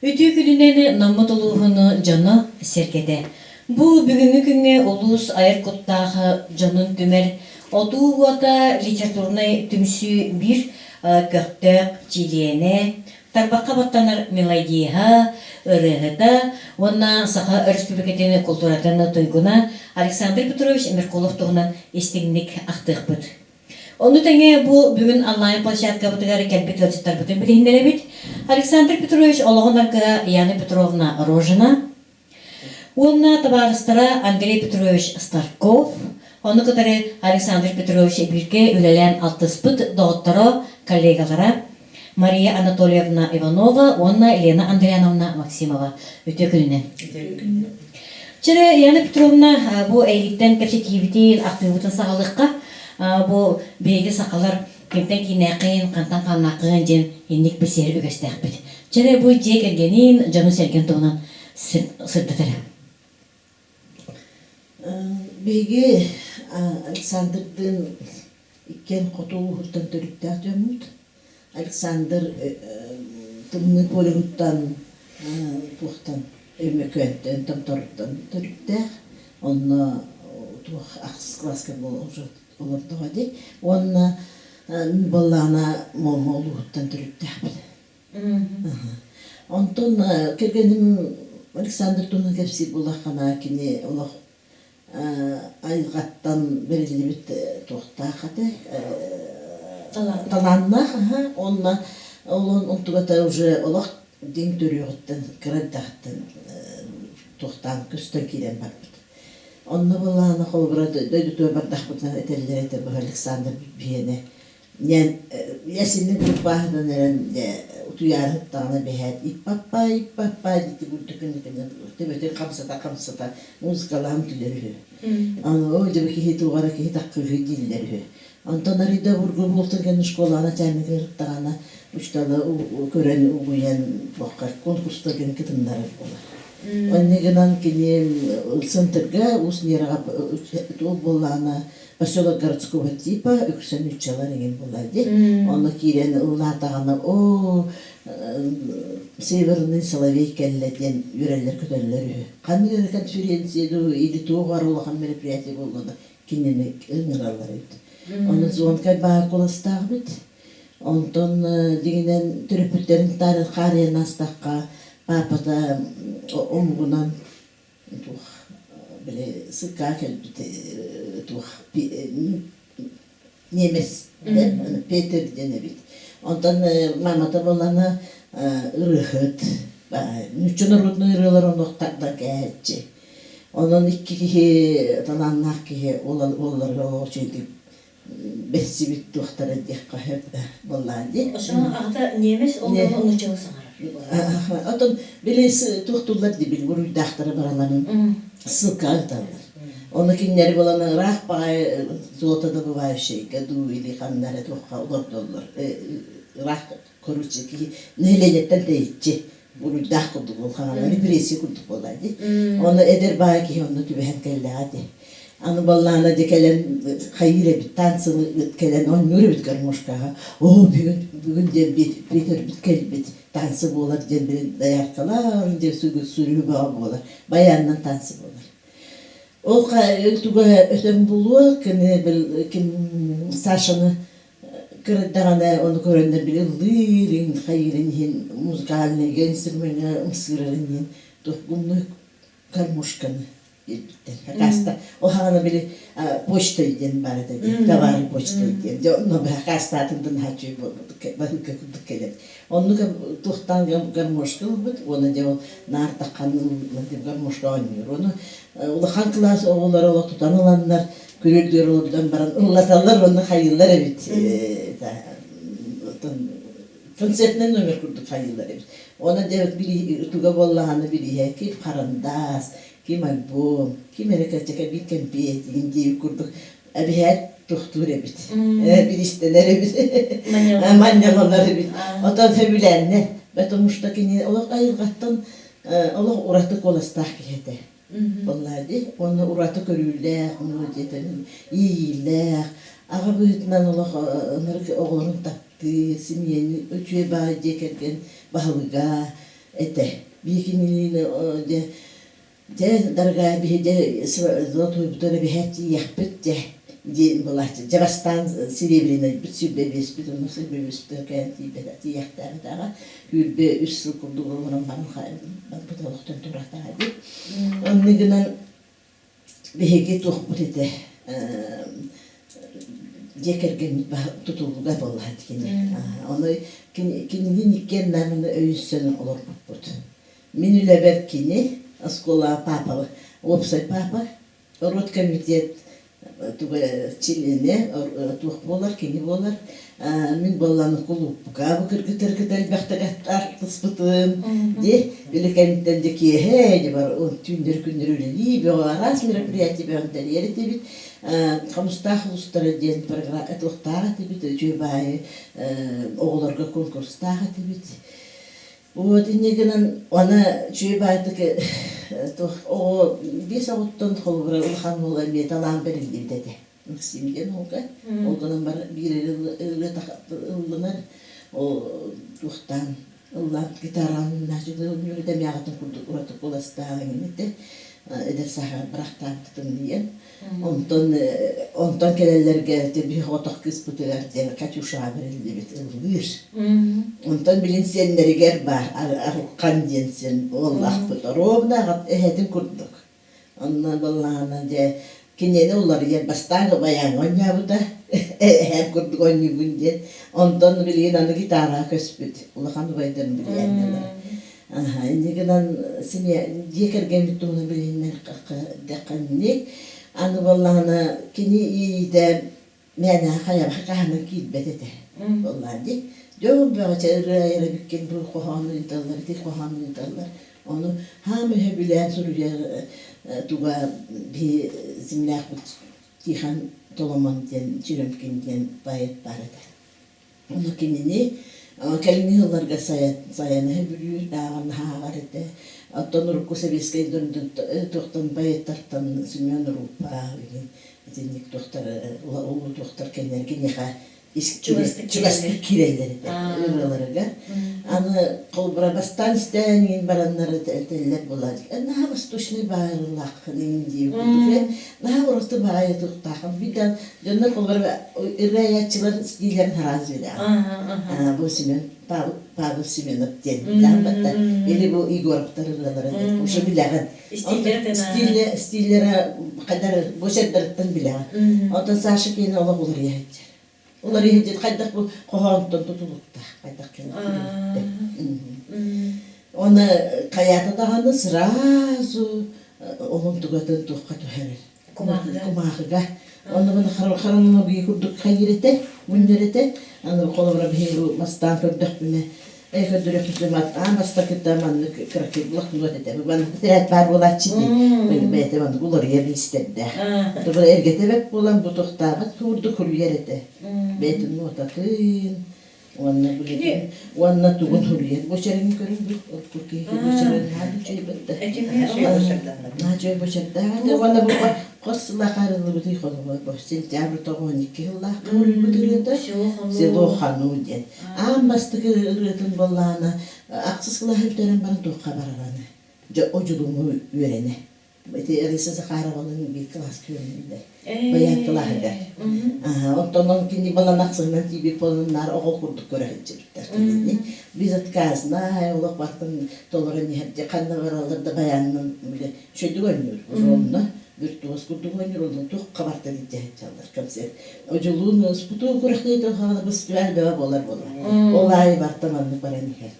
Үтүө күнүнэн Наммыт улууһун дьоно сэргэтэ. Бу бүгүҥҥү күҥҥэ улуус айар куттаах дьонун түмэр Отуу уота литературнай түмсүү биир көхтөөх чилиэнэ, тарбахха баттанар мелодиһа, ырыаһыта уонна Саха Өрөспүүбүлүкэтин култууратын туйгуна Александр Петрович Меркулов туһунан истиҥник ахтыахпыт. Ону тэҥэ бу бүгүн онлайн-площадкабытыгар кэлбит ыалдьыттарбытын билиһиннэрэбит. Александр Петрович олоҕун аргыһа Яна Петровна Рожина уонна табаарыстара Андрей Петрович Старков, ону кытары Александр Петрович бииргэ үлэлээн алтыспыт доҕотторо, коллегалара Мария Анатольевна Иванова уонна Лена Андриановна Максимова. Үтүө күнүнэн. Үтүө күнүнэн. Чэрэ, Яна Петровна, бу эйигиттэн кэпсэтиибитин, ахтыыбытын саҕалыахха. Бу биһиги сахалар кимтэн кииннээххин, хантан хааннааххын диэн инник билсиһэр үгэстээхпит. Чэрэ, бу дьиэ кэргэниин, дьону-сэргэн туһунан сырдатар. Биһиги Александрдыын иккиэн хоту улууһуттан төрүттээх дьоммут. Александр Тымныы полюһуттан туохтан Өймөкөөнтөн, Томторуттан төрүттээх. Онно туох ахсыс кылааска олордоҕо дии. Уонна мин буоллаҕына Муома улууһуттан төрүттээхпин. Онтон кэргэним Александр туһунан кэпсиир буоллаххына, кини олох айылҕаттан бэриллибит туохтаах этэ талааннаах уонна ол онтугата уже олох дьиҥ төрүөҕүттэн кыра эрдэҕиттэн туохтаан көстөн киирэн барбыт. Онно былаана холобура дойдутугар бардахпытына этэллэр этэ бу Александр биһиэнэ Ясинник группааһынан эрэн дьэ утуйаары сыттаҕына бэһээт иппаппа иппаппа дии бурдукун төбөтүн хамсата-хамсата музыкалаан түлэр үһү. Аны оо дьэ бу киһи туох эрэ киһи таккыыһы дииллэр үһү. Онтон арыйда обургу буолтун кэннэ школаҕа начальник ырыттаҕына учуутала көрөн угуйан туохха конкурстарга кытыннарар буолар. Онньа гынан кини центрга Уус Нераҕа туох буоллаҕына поселок городского типа үксэ нууччалар эҥин буолар дии. Онно киирэн ыллаатаҕына оо северный соловей кэллэ диэн үөрэллэр-көтөллөр үһү. Ханнык эрэ конференция дуу или туох баар улахан мероприятие буолла да кинини ыҥыраллар эбит. Онно звонкай баар куоластаах эбит. Онтон дьиҥинэн төрөппүттэрин хаарыйан аастахха паапата омугунан туох били сыкка кэлбит туох немец Петер диэн эбит. Онтон мамата буоллана ырыаһыт нуучча народнай ырыалар оннуктардан кээһэччи. Онон икки киһи талааннаах киһи уолларыгар олох үчүгэйдик бэрсибит туохтара диэххэ сөп буоллаҕа дии. Ошону аҕата немец ол нууччалыы саҥарар. Отон били туохтууллар дии били буруйдаахтары бараларын ссылка ыыталлар. Ону кинилэри булан ыраах баҕайы золотодобывающайга дуу или ханна эрэ туохха олордоллор. Ыраах короче киһи нэһилиэнньэттэн тэйиччи буруйдаах курдук буолхаҕана репрессия курдук буолла дии. Ону эдэр баай киһи онно түбэһэн кэллэҕэ дии. Аны баллаана дьэ кэлэн хайыыр эбит, танцылы кэлэн оонньуур эбит гармошкаҕа. Оо, бүгүн, бүгүн диэн Петербит кэлбит, танцы буолар диэн били дояркалар диэн сүрү бөҕө буолар. Баянынан танцы буолар. Ол туга өтөн булуо, кини ким Сашаны кырдаҕына ону көрөннөр били ыллыырын, хайыырын иһин музыкальныйга инструмеҥҥа ымсыырарын иһин туох гумную гармошканы биэрбиттэр. Хакаста ол хаҕана били почта диэн баар этэ дии, товары почта диэн. Дьэ онно хакастаатын да наһаа үчүгэй буолбут баһыыка курдук кэлэн. Оннук туохтаан гармошка ылбыт уонна дьэ ол наар таххан гармошка оонньуур. Ону улахан кылаас оҕолоро олох тутан ыланнар күрүөлдүөр олордон баран ыллаталлар уонна хайыыллар эбит. Концертнай номер курдук хайыыллар эбит. Онон дьэ туга буоллаҕына билиһэ ким харандаас, ким альбом, ким эрэ кэрчэкэ биир кэмпиэт игин диэбит курдук эбиһээт тохтуур эбит. Биристэнэр эбит. Манньаланар эбит. Отон сөбүлээннэр. Потому что кини олох айылҕаттан олох ураты куоластаах киһи этэ. Буоллаа дии. Уонна ураты көрүүлээх, диэтэн иэйиилээх, аҕа быһыытынан олох ынырык оҕолорун таптыыр, семьяны үчүгэй баай дьиэ кэргэн баһылыга. этэ. Биһи кинилиин дьэ дьэ дорогая биһи дьэ золотойбутун эбэһээт тиийиэхпит дьэ диэн былааччы. Дьэ бастаан серебряныйбыт 25-пит онно 25-пит кэлэн тиийбэтэ тиийиэхтээбэтэҕэ. 23 сыл курдук олорон баран барбыт олохтон тураатаҕа дии. Оннук гынан биһиги туохпут этэ дьиэ кэргэммит тутулуга буолла кини. Ону кинини иккиэн нааманы өйүссэн олорбуппут. Мин үлэбэр кини оскуола папа, уопсай папа, род комитет туга чилиэнэ туох буолар, кини буолар. Мин буоллаан кулуупка бу кыргыттары кытта элбэхтик артыспытым. Ди били кэнниттэн дьэ киэһэ дьэ бар түүннэр күннэр үлэлии бөҕө араас мероприятие бөҕөн тэрийэр этибит. Хомустаах улуустара диэн программа туохтаах этибит, үчүгэй баайы оҕолорго конкурстаах этибит. Вот инньэ гынан аны үчүгэй баайдык туох оҕо биэс оҕоттон холобура улахан уола эмиэ талаан бэриллибит этэ. Максим диэн уолга. Ол гынан баран биир ырыа ылланар ол туохтаан ыллаан гитараҕын үөрэтэ эмээҕитин курдук ураты куоластаах эҥин этэ. Эдэр сааһыгар бырахтаабытын диэн. Онтон онтон кэлэллэргэ биһи оҕотох кыыспытыгар диэн Катюшаҕа бэриллибит ыллыыр. Онтон билин сиэннэригэр баар Арылхан диэн сиэн уоллаахпыт. Ровно эһэтин курдук. Онно былаана дьэ кинини уларыйар бастаан байааҥҥа оонньообута эһээм курдук оонньуубун диэн. Онтон билигин аны гитараҕа көспүт. Улахан убайдарын билиэннэлэр. Аха, инньэ гынан семья дьиэ кэргэммит туһунан билиһиннэрэххинник. Аны буоллаҕына кини иэйиитэ мээнэҕэ хайаҕа хаһанан киирбэт этэ. Буоллаҕа дии. Дьон бөҕөчө ырыа айар эбиккин бу хоһоону ыыталлар, ити хоһоону ыыталлар. Ону хаам үһэ билээн суруйар туга биһи землякпыт Тихон Толомон диэн Черемкин диэн поэт баар этэ. Ону кинини кэлиҥҥи сылларга сайаныһы Бүлүү ааҕан ааҕар этэ. Оттон урукку сэбиэскэй туохтан поэттартан Семен Рупа билигин итинник туохтар улуу туохтар кэннилэр киниэхэ чугастык киирэллэр этэ ырыаларыгар. Аны холобура бастаан истээн иҥин бараннар этэллэр буолааччы. Наһаа восточный баарылааххын иҥин диир курдук. Наһаа ураты баайы туохтааххын. Биирдэ дьоннор холобура ырыа стилерин араас билэҕин. Бу Семен Павел Семенов диэн билэҕин батта. Или бу Егоровтар ырыалара диэн уже билэҕин. Стиллерэ хайдар буочардарыттан билэҕин. Онтон Саша киэнэ олох уларыйа сылдьар. Уларыйа сылдьар хайдах бу хоһоонтон тутулуктаах хайдах кэлэн Оны хайаата даҕаны сразу олун тугатын туохха түһэрэр. Кумааҕыга. Онно маны хронология курдук хайыыр этэ, мунньар этэ. Аны холобура биһиги бастаан көрдөхпүнэ, ээ көрдөрүөхпүнэ аан бастакыта маннык кыракый блокнот этэ. Маннык тирээт баар буолааччы дии. Бэйэтэ маннык уларыйар лиистэрдээх. Тобура эргэтэ бэрт буолан бу тохтаабат курдук суруйар этэ. Бэйэтин нотатын, Уонна билигин уонна тугун суруйар буочарын көрүҥ ордук киһи буочарын наһаа үчүгэй да. Наһаа үчүгэй буочардаах этэ. Уонна бу хос сыллаах арыллыбытый холобур бу сентябрь 92 сыллаах уруйбут ырыата Село Хану диэн. Аан бастакы ырыатын буоллаҕына ахсыс кылааһы бүтэрэн баран туохха барараны дьэ одьулуҥу үөрэнэ. Ити Раиса Захаровалыын биир кылааска үөрэнэллэр. Баян кылааһыгар. Онтон он кини балан ахсыһынан тиийбит буолан наар оҕо курдук көрө сылдьыбыттар кинини. Безотказная олох бартын толорон иһэр ханна бараллар да баянынан бile үчүгэйдик оонньуур. Ровно виртуоз курдук оонньуур онно туохха бартын илдьэ сылдьаллар концерт. Одьулуун спутуу күрэхтэһиитин хаҕана фестиваль бөҕө буолар буолар. Ол аайы барта маннык баран иһэр.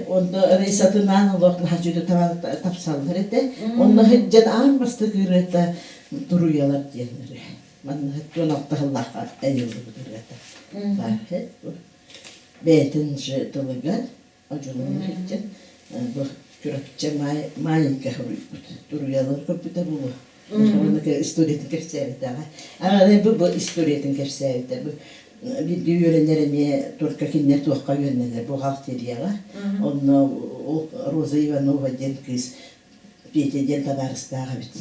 Онно Раисатынаан олох наһаа тапсаллар этэ. Онно сылдьан аан бастакы ырыата Туруйалар диэн ырыа. Манна 16 сыллаахха айыллыбыт ырыата. Бэйэтин же тылыгар одьулууну сылдьан бу Чурапчы маленькая суруйбут. Туруйалар көрбүтэ буолуо. Уонна историятын кэпсээбитэҕэ. Аҕа бу бу историятын кэпсээбитэ. Бу бииргэ үөрэнэр эмиэ только кинилэр туохха үөрэнэллэр бухгалтерияҕа. Онно ол Роза Иванова диэн кыыс Петя диэн табаарыстаах эбит.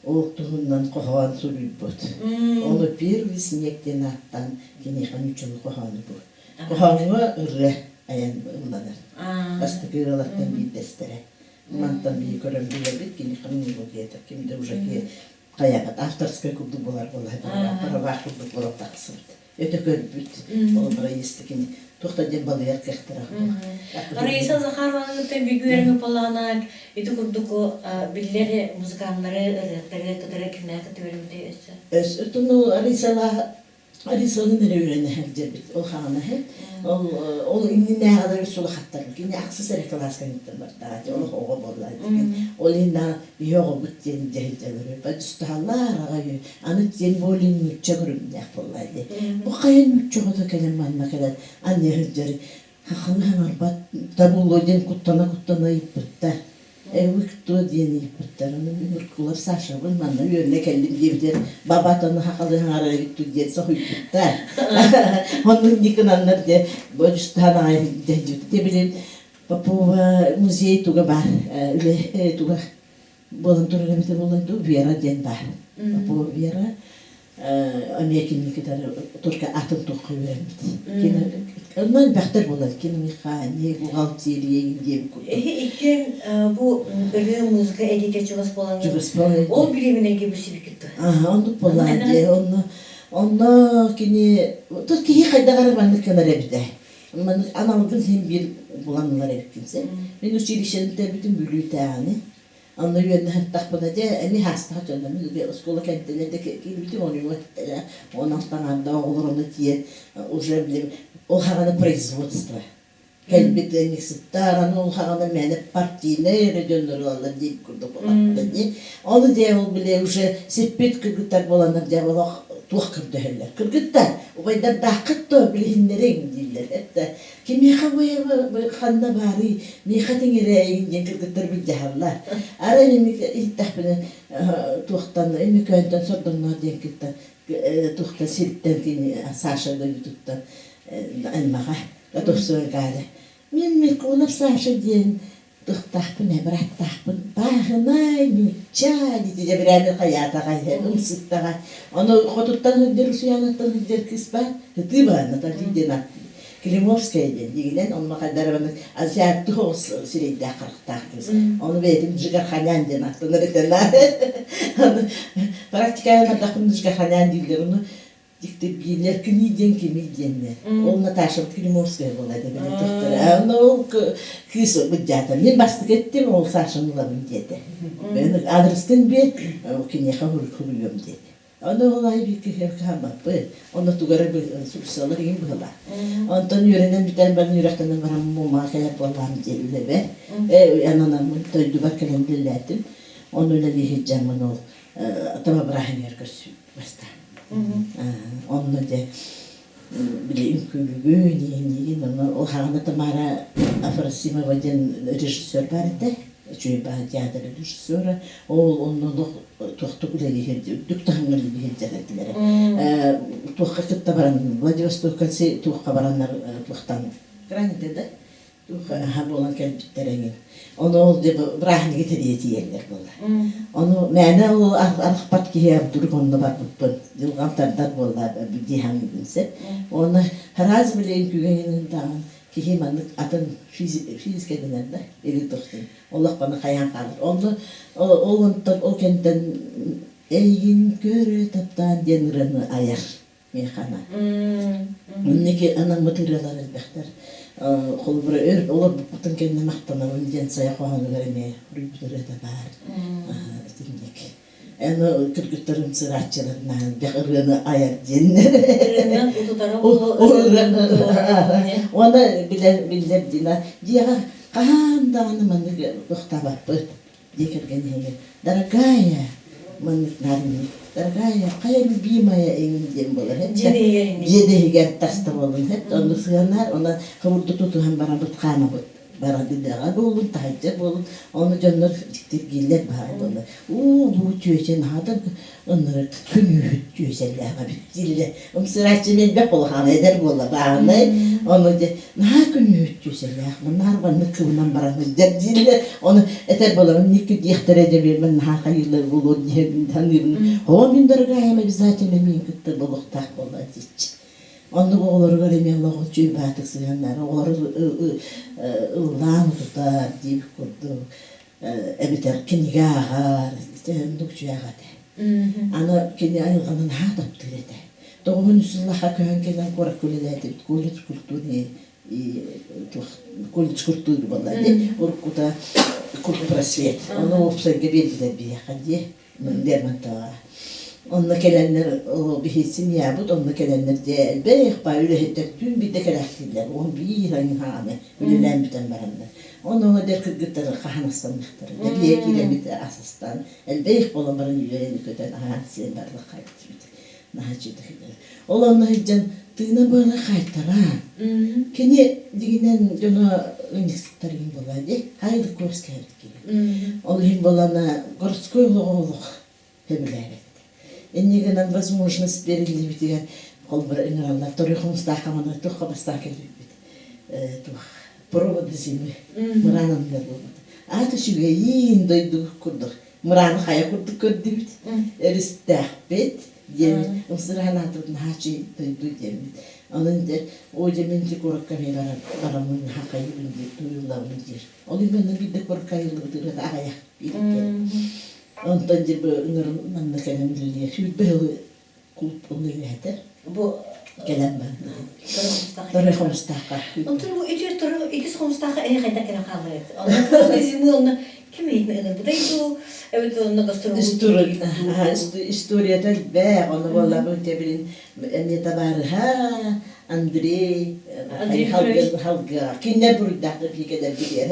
Ол туһунан хоһоон суруйбут. Ону «Первый снег» диэн ааттаан киниэхэ нууччалыы хоһоону бу. Хоһооҥҥо ырыа айан ылланар. Бастакы ырыалартан биирдэстэрэ. Мантан биһи көрөн билэбит, кини хронологията, ким да уже хайаабат авторскай курдук буолар буолла, правах курдук буолан тахсыбыт. Өтө көрбүт, ол Раиса кини туох да диэн балыйар кыахтара Раиса Захарованы кытта бииргэ үөрэммит буоллаҕына, ити курдук биллэр музыканнары, ырыаттары кытары кимнээх кытта үөрэммитий өссө? Өссө Раисалаах Алисалыын эрэ үөрэнэ сылдьарбыт ол хаҕана иһин. Ол ол иннинээҕилэр үс улахаттар. Кини ахсыс эрэ кылааска ыҥыттан бардаҕа дии, олох оҕо буолла дии. Ол иһин биһи оҕобут диэн дьэһилдьэлэр дьустаһаллар аҕай аны тем более нуучча көрүҥнээх буолла дии. Бу хайа нуучча оҕото кэлэн манна кэлэн анньа сылдьар хахалы хаҥарбат да буолуо диэн куттана-куттана ыйыппыттар. Вы кто диэн ыйыппыттар. Ону мин Уркулар Сашабын манна үөрэнэ кэллим диэбитигэр бабатаны хахалы хаҥарар эбит дуу диэн соһуйбуттар. Оннук никынаннар дьэ бодьустаан аҕай дьэһдьибит. Билин Попова музей туга баар үлэ туга буолан турар эбитэ буолла дуу Вера диэн баар. Попова Вера эмиэ кинини кытары только атын туохха үөрэммит. Кини онно элбэхтэр буолар. Киномеханик, бухгалтерия диэбит курдук. Иккиэн бу ырыа музыка эйгэтэ чугас буолан Чугас буолан ол бириэмэнэргэ билсибиккит дуо? Аха, оннук буоллаҕа дии. Онно онно кини тут киһи хайдах эрэ маннык гынар эбитэ. Маннык аналгын син биир булан ылар эбиккин син. Мин училищены бүтэрбитим Бүлүүтээҕини. Онно үөрэнэ сыттахпына дьэ эмиэ хаастаах дьонно мин оскуола кэнтэлэр да киирбитим ону эттэлэ онон таҥарда оҕолор ону тиийэн уже билим ол хаҕана производство кэлбит ыанньыксыттар аны ол хаҕана мээнэ партийнай эрэ дьоннор ылаллар диэн курдук улаатта дии ону дьэ ол били уже сиппит кыргыттар буоланнар дьэ олох туох көрдөһөллөр кыргыттар убайдардааххыт дуо билиһиннэриҥ дииллэр это Кимиэхэ бу ханна баарый, миэхэ тиҥирээйиҥ диэн кыргыттар былдьаһаллар. Арай инник иһиттэхпинэ туохтан Өймөкөөнтөн сордоҥноох диэн кытта туохтан сиртэн кини Саша дойдутуттан аймаҕа Готовцева Галя. Мин Миколов Саша диэн Тыхтаахпын ээ, бырааттаахпын. Бааһынай, ньуучча, дии дьэбирээбин хайаатаҕай, ымсыттаҕай. Ону хотуттан сылдьар Усуйаанаттан сылдьар кыыс баар, Ытыы баар, Наталья диэн ааттыыр. Климовская диэн дьиҥинэн, онно хайдах эрэ азиаттыы оҕус сирэйдээх харахтаах кыыс. Ону бэйэтин Джигарханян диэн ааттанар этэ. Аны практикаҕа бардахпын Джигарханян дииллэр, ону Дьиктиргииллэр кимий диэн кимий диэннэр. Ол Наташабыт Климовская буола этэ били тохтор. Онно ол кыыс быдьаата. Мин бастакы эттим, ол Сашаны ылабын диэтэ. Адрескын биэр, киниэхэ суруйуом диэтэ. Ону ол аайы биир киһи хааммаппыт. Онно тугу эрэ суруйсаллар игин быһыылаах. Онтон үөрэнэн бүтэн баран үөрэхтэнэн баран муомаҕа кэлэр буоллаҕым дии үлэбэр. Ананаммын дойдубар кэлэн үлэлээтим. Ону үлэлии сылдьаммын ол таба бырааһынньыгар көрсүбүт. Бастаан. Онно дьэ били үҥкүүлүүгүн, иһиннигин, онно ол хаҕана Тамара Афросимова диэн режиссер баар этэ. Үчүгэй баар театр режиссера. Ол онно олох туохтук үлэлии үрдүк таһымҥа үлэлии сылдьар этилэрэ. Туохха кытта баран Владивостокка туохха бараннар туохтан гранита да аһа буолан кэлбиттэр эҥин. Ону ол дьэ бырааһынньыгы тэрийэ тиийэллэр буолла. Ону мээнэ ол арахпат киһи вдруг онно барбыппын. Дьылҕам тардар буолла дии саныыбын сеп. Уонна сразу били үҥкүүгэ даҕан киһи маннык атын физика дэнэр да или тохтун олох баны хайаан хаалар. Онно ол онтон ол кэнтэн эйигин көрө таптаан диэн ырыаны айар. Миэхэ Инники анаммыт ырыалар элбэхтэр. Холобура, өр олорбуппутун кэннэ махтанабын диэн сайа хоһоонугар эмиэ суруйбут ырыата баар. Итинник. Аны кыргыттарым сырааччыларынаан элбэх ырыаны айар диэннэр. Ырыанан утутара Уонна билэр биллэр Дина дьиэҕэ хаһан даҕаны маннык тохтообоппут. Дьиэ кэргэн иһигэр «Дорогая» маннык наар «Дорогая, хайа любимая» эҥин диэн буолар дьиэ иһигэр таста буолун оннук сыһыаннаһар онон хомурду тутуһан барабыт хаамабыт баран үлэҕэ буоллун таһырдьа буоллун ону дьоннор дьиктиргииллэр баҕай буолла уу бу чүөчэ наһаа да ынырык күнүүһүт түөсэллээх эбит дииллэр. Ымсырааччы элбэх буолахаана эдэр буолла бааһынай. Ону дьэ наһаа күнүүһүт түөсэллээх, наһаа маннык кыбынан баран сылдьар дииллэр. Ону этэр буолабын никки диэхтэрэ дьэ биэрмэн наһаа хайыылар буолуо диэбин саныыбын. Оо мин дорогая обязательно миин кытта буолуохтаах буолла диэччи. Оннук оҕолоругар эмиэ олох үчүгэй баатык сыһыаннар, оҕолору ыллаан утутар диэбит курдук, эбэтэр кинигэ ааҕар, оннук үчүгэй аҕа этэ. Аны кини айылҕаны наһаа таптыыр этэ. Тоҕуһун сыллаахха көһөн кэлэн куоракка үлэлээтибит, колледж культурный колледж культуры буолла дии, уруккута культпросвет. Ону уопсайга биэрдилэр биһиэхэ дии. Лермонтоваҕа. Онно кэлэннэр биһи семьябыт онно кэлэннэр дьэ элбэх баай үлэһиттэр түүн биирдэ кэлээхтииллэр 11 айыҥхааны үлэлээн бүтэн бараннар. Онно эдэр кыргыттар хаһан астаныахтара. Дьэ киирэммит ас астаан элбэх буолан баран үөрэн көтөн аһаан сиэн бардах хаайтыбыт. Наһаа үчүгэй. Ол онно сылдьан тыына быала хаайтара. Кини дигинэн дьоно ыанньыксыттар иһин буолла дии. Хайлыковскай киһи. Ол иһин буолана городской олоҕу олох сөбүлээбэт. Инньэ гынан возможность бериллибитигэр холбура ыҥыраллар. Торуй хомустаах хамана туох хабастаах кэлбиппит. Туох проводы зимы мыраан анныгар буолбут. Аат үчүгэйиин дойду курдук мырааны хайа курдук көрдүбүт. Өрүстээхпит диэммит. Ымсыраан аатыбыт наһаа үчүгэй дойду диэммит. Онон дьэ, оо дьэ мин ити куоракка эмиэ бараммын наһаа хайыыбын диир, туйуллабын диир. Ол иһин манна биирдэ куоракка айыллыбыт ырыата аҕыйах бииргэ. Онтон дьэ бу ыҥырым манна кэлэн үлэлиир. 20 сылы кулууп үлэлээтэ. Бу кэлэн барда. Торой Хомустаахха. Онтон бу ити торой иккис Хомустаахха эһи хайдах кэлэн хааллыгыт? Онно зимы онно ким эйитин ыҥырбытай дуу? Эбэтэр онно гастролу Историята элбэх. Онно буолла бу билин эмиэ табаарыһа Андрей Халга кинилэр буруйдаахтар бииргэлэр билиэр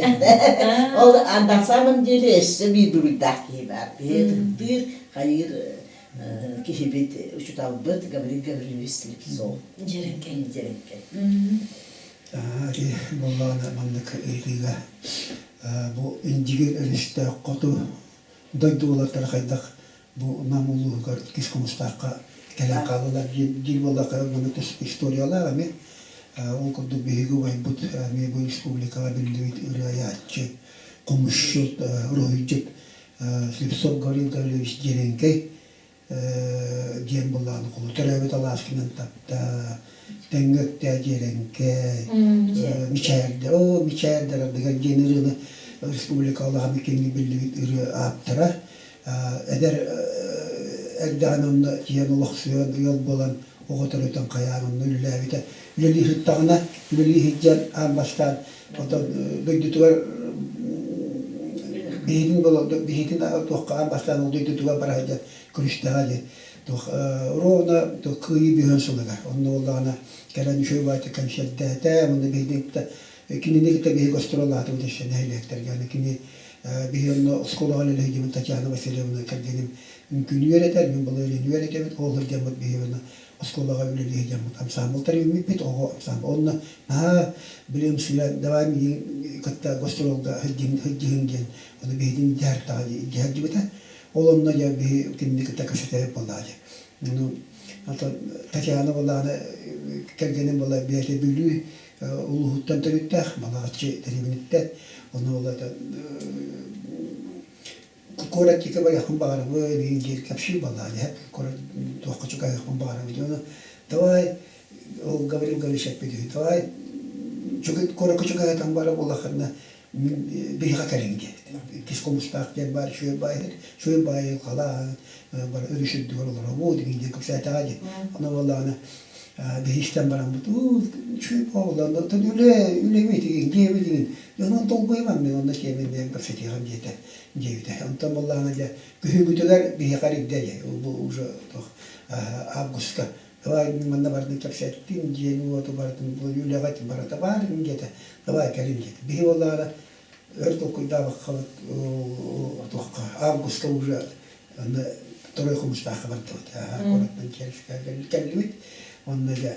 Ол на самом деле өссө биир буруйдаах киһи баар. Биһи ытыктыыр, хайыыр киһибит, учуталбыт Гаврил Гаврильевич Слепцов. Дьэрэҥкэй. Дьэрэҥкэй. Ити буоллаҕына маннык ыйытыыга бу Индигир өрүстээх хоту дойду уолаттара хайдах бу Нам улууһугар Кис Хомустаахха кэлэн хааллылар диир буоллахха манна тус историялаах эмиэ. Ол курдук биһиги убайбыт эмиэ бу республикаҕа биллибит ырыа айааччы, хомусчут, уруһуйдьут Слепцов Гаврил Гаврильевич Дьэрэҥкэй диэн былааны холу төрөөбүт алааскынан тапта, тэҥҥэ үктээ Дьэрэҥкэй, Мичээрдэр, оо Мичээрдэр ардыгар диэн ырыаны республика улахан киэҥник биллибит ырыа ааптара эдэр эрдэҕинэ онно тиийэн олохсуйан ыал буолан оҕо төрөтөн хайаан онно үлэлээбитэ үлэлии сыттаҕына үлэлии сылдьан аан бастаан оттон дойдутугар биһитин биһитин туохха аан бастаан ол дойдутугар бара сылдьан көрүстэҕэ дии туох ровно кыайыы бүһүн сылыгар онно буоллаҕына кэлэн үчүгэй баайта кэнсиэрдээтэ уонна биһигини кытта кинини кытта биһиги гастроллаатыбыт өссө нэһилиэктэргэ аны кини Биһи онно оскуолаҕа үлэлэһэ Татьяна Васильевна кэргэним үҥкүүнү үөрэтэр, мин балыарыйаны үөрэтэбит, ол сылдьаммыт биһи онно оскуолаҕа үлэлии сылдьаммыт ансаамбыл тэрийиммиппит, оҕо ансаамбыл. Онно наһаа били ымсыыран, давай миигин кытта гастролга сылдьыһыҥ диэн, ону биһигини дьаһартаҕа дьаһардыбыта. Ол онно дьэ биһи кинини кытта кэпсэтэбит буоллаҕа дьэ. Ну, Татьяна буоллаҕына кэргэним буолла бэйэтэ Бүлүү улууһуттан төрүттээх, Балаҕаччы дэриэбинэттэн. Онно ол это куорат диэки барыахпын баҕарабын, игин диэн кэпсиир буоллаҕа дии, куорат туохха чугаһыахпын баҕарабын дии. Ону давай, ол Гаврил Гаврильевич эппит үһү, давай куоракка чугаһатан бара буоллаххына биһиэхэ кэлиҥ диэбит. Иккис хомустаах диэн баар үчүгэй баай үчүгэй баайы халаан бары өрүс үрдүгэр олоробут игин диэн кэпсээтэҕэ дии. Аны буоллаҕына биһи истэн бараммыт үчүгэй буолла оттон үлэ үлэбит игин дьиэбит игин онон долгуйумаҥ мин онно сиэмин бэйэм кэпсэтиэҕим диэтэ диэбитэ. Онтон буоллаҕына дьэ күһүҥҥүтүгэр биһиэхэ эрийдэ дьэ бу уже августка давай манна бардын кэпсэттин дьиэни-уоту бардын үлэҕит барыта баар диэтэ давай кэлин диэтэ биһи буоллаҕына өр толкуйдаабаккабыт туохха августка уже онно второй хомустаахха бардыбыт куораттан кэллибит онно дьэ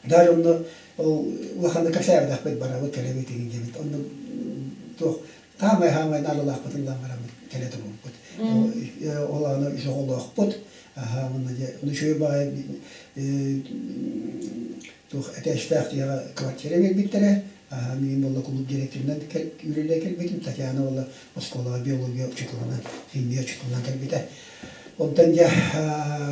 даже онно ол улаханнык кэпсээбэтэхпит барабыт кэлэбит игин диэбит онно туох хаамай хаамай наадалаахпытын ылан бараммыт кэлэ турбуппут ол аны үс оҕолоохпут аха уонна дьэ үчүгэй баҕайы туох этээстээх дьиэҕэ квартира биэрбиттэрэ миигин буолла кулууп директорынан үлэлии кэлбитим Татьяна буолла оскуолаҕа биология учууталынан химия учууталынан кэлбитэ. Онтон дьэ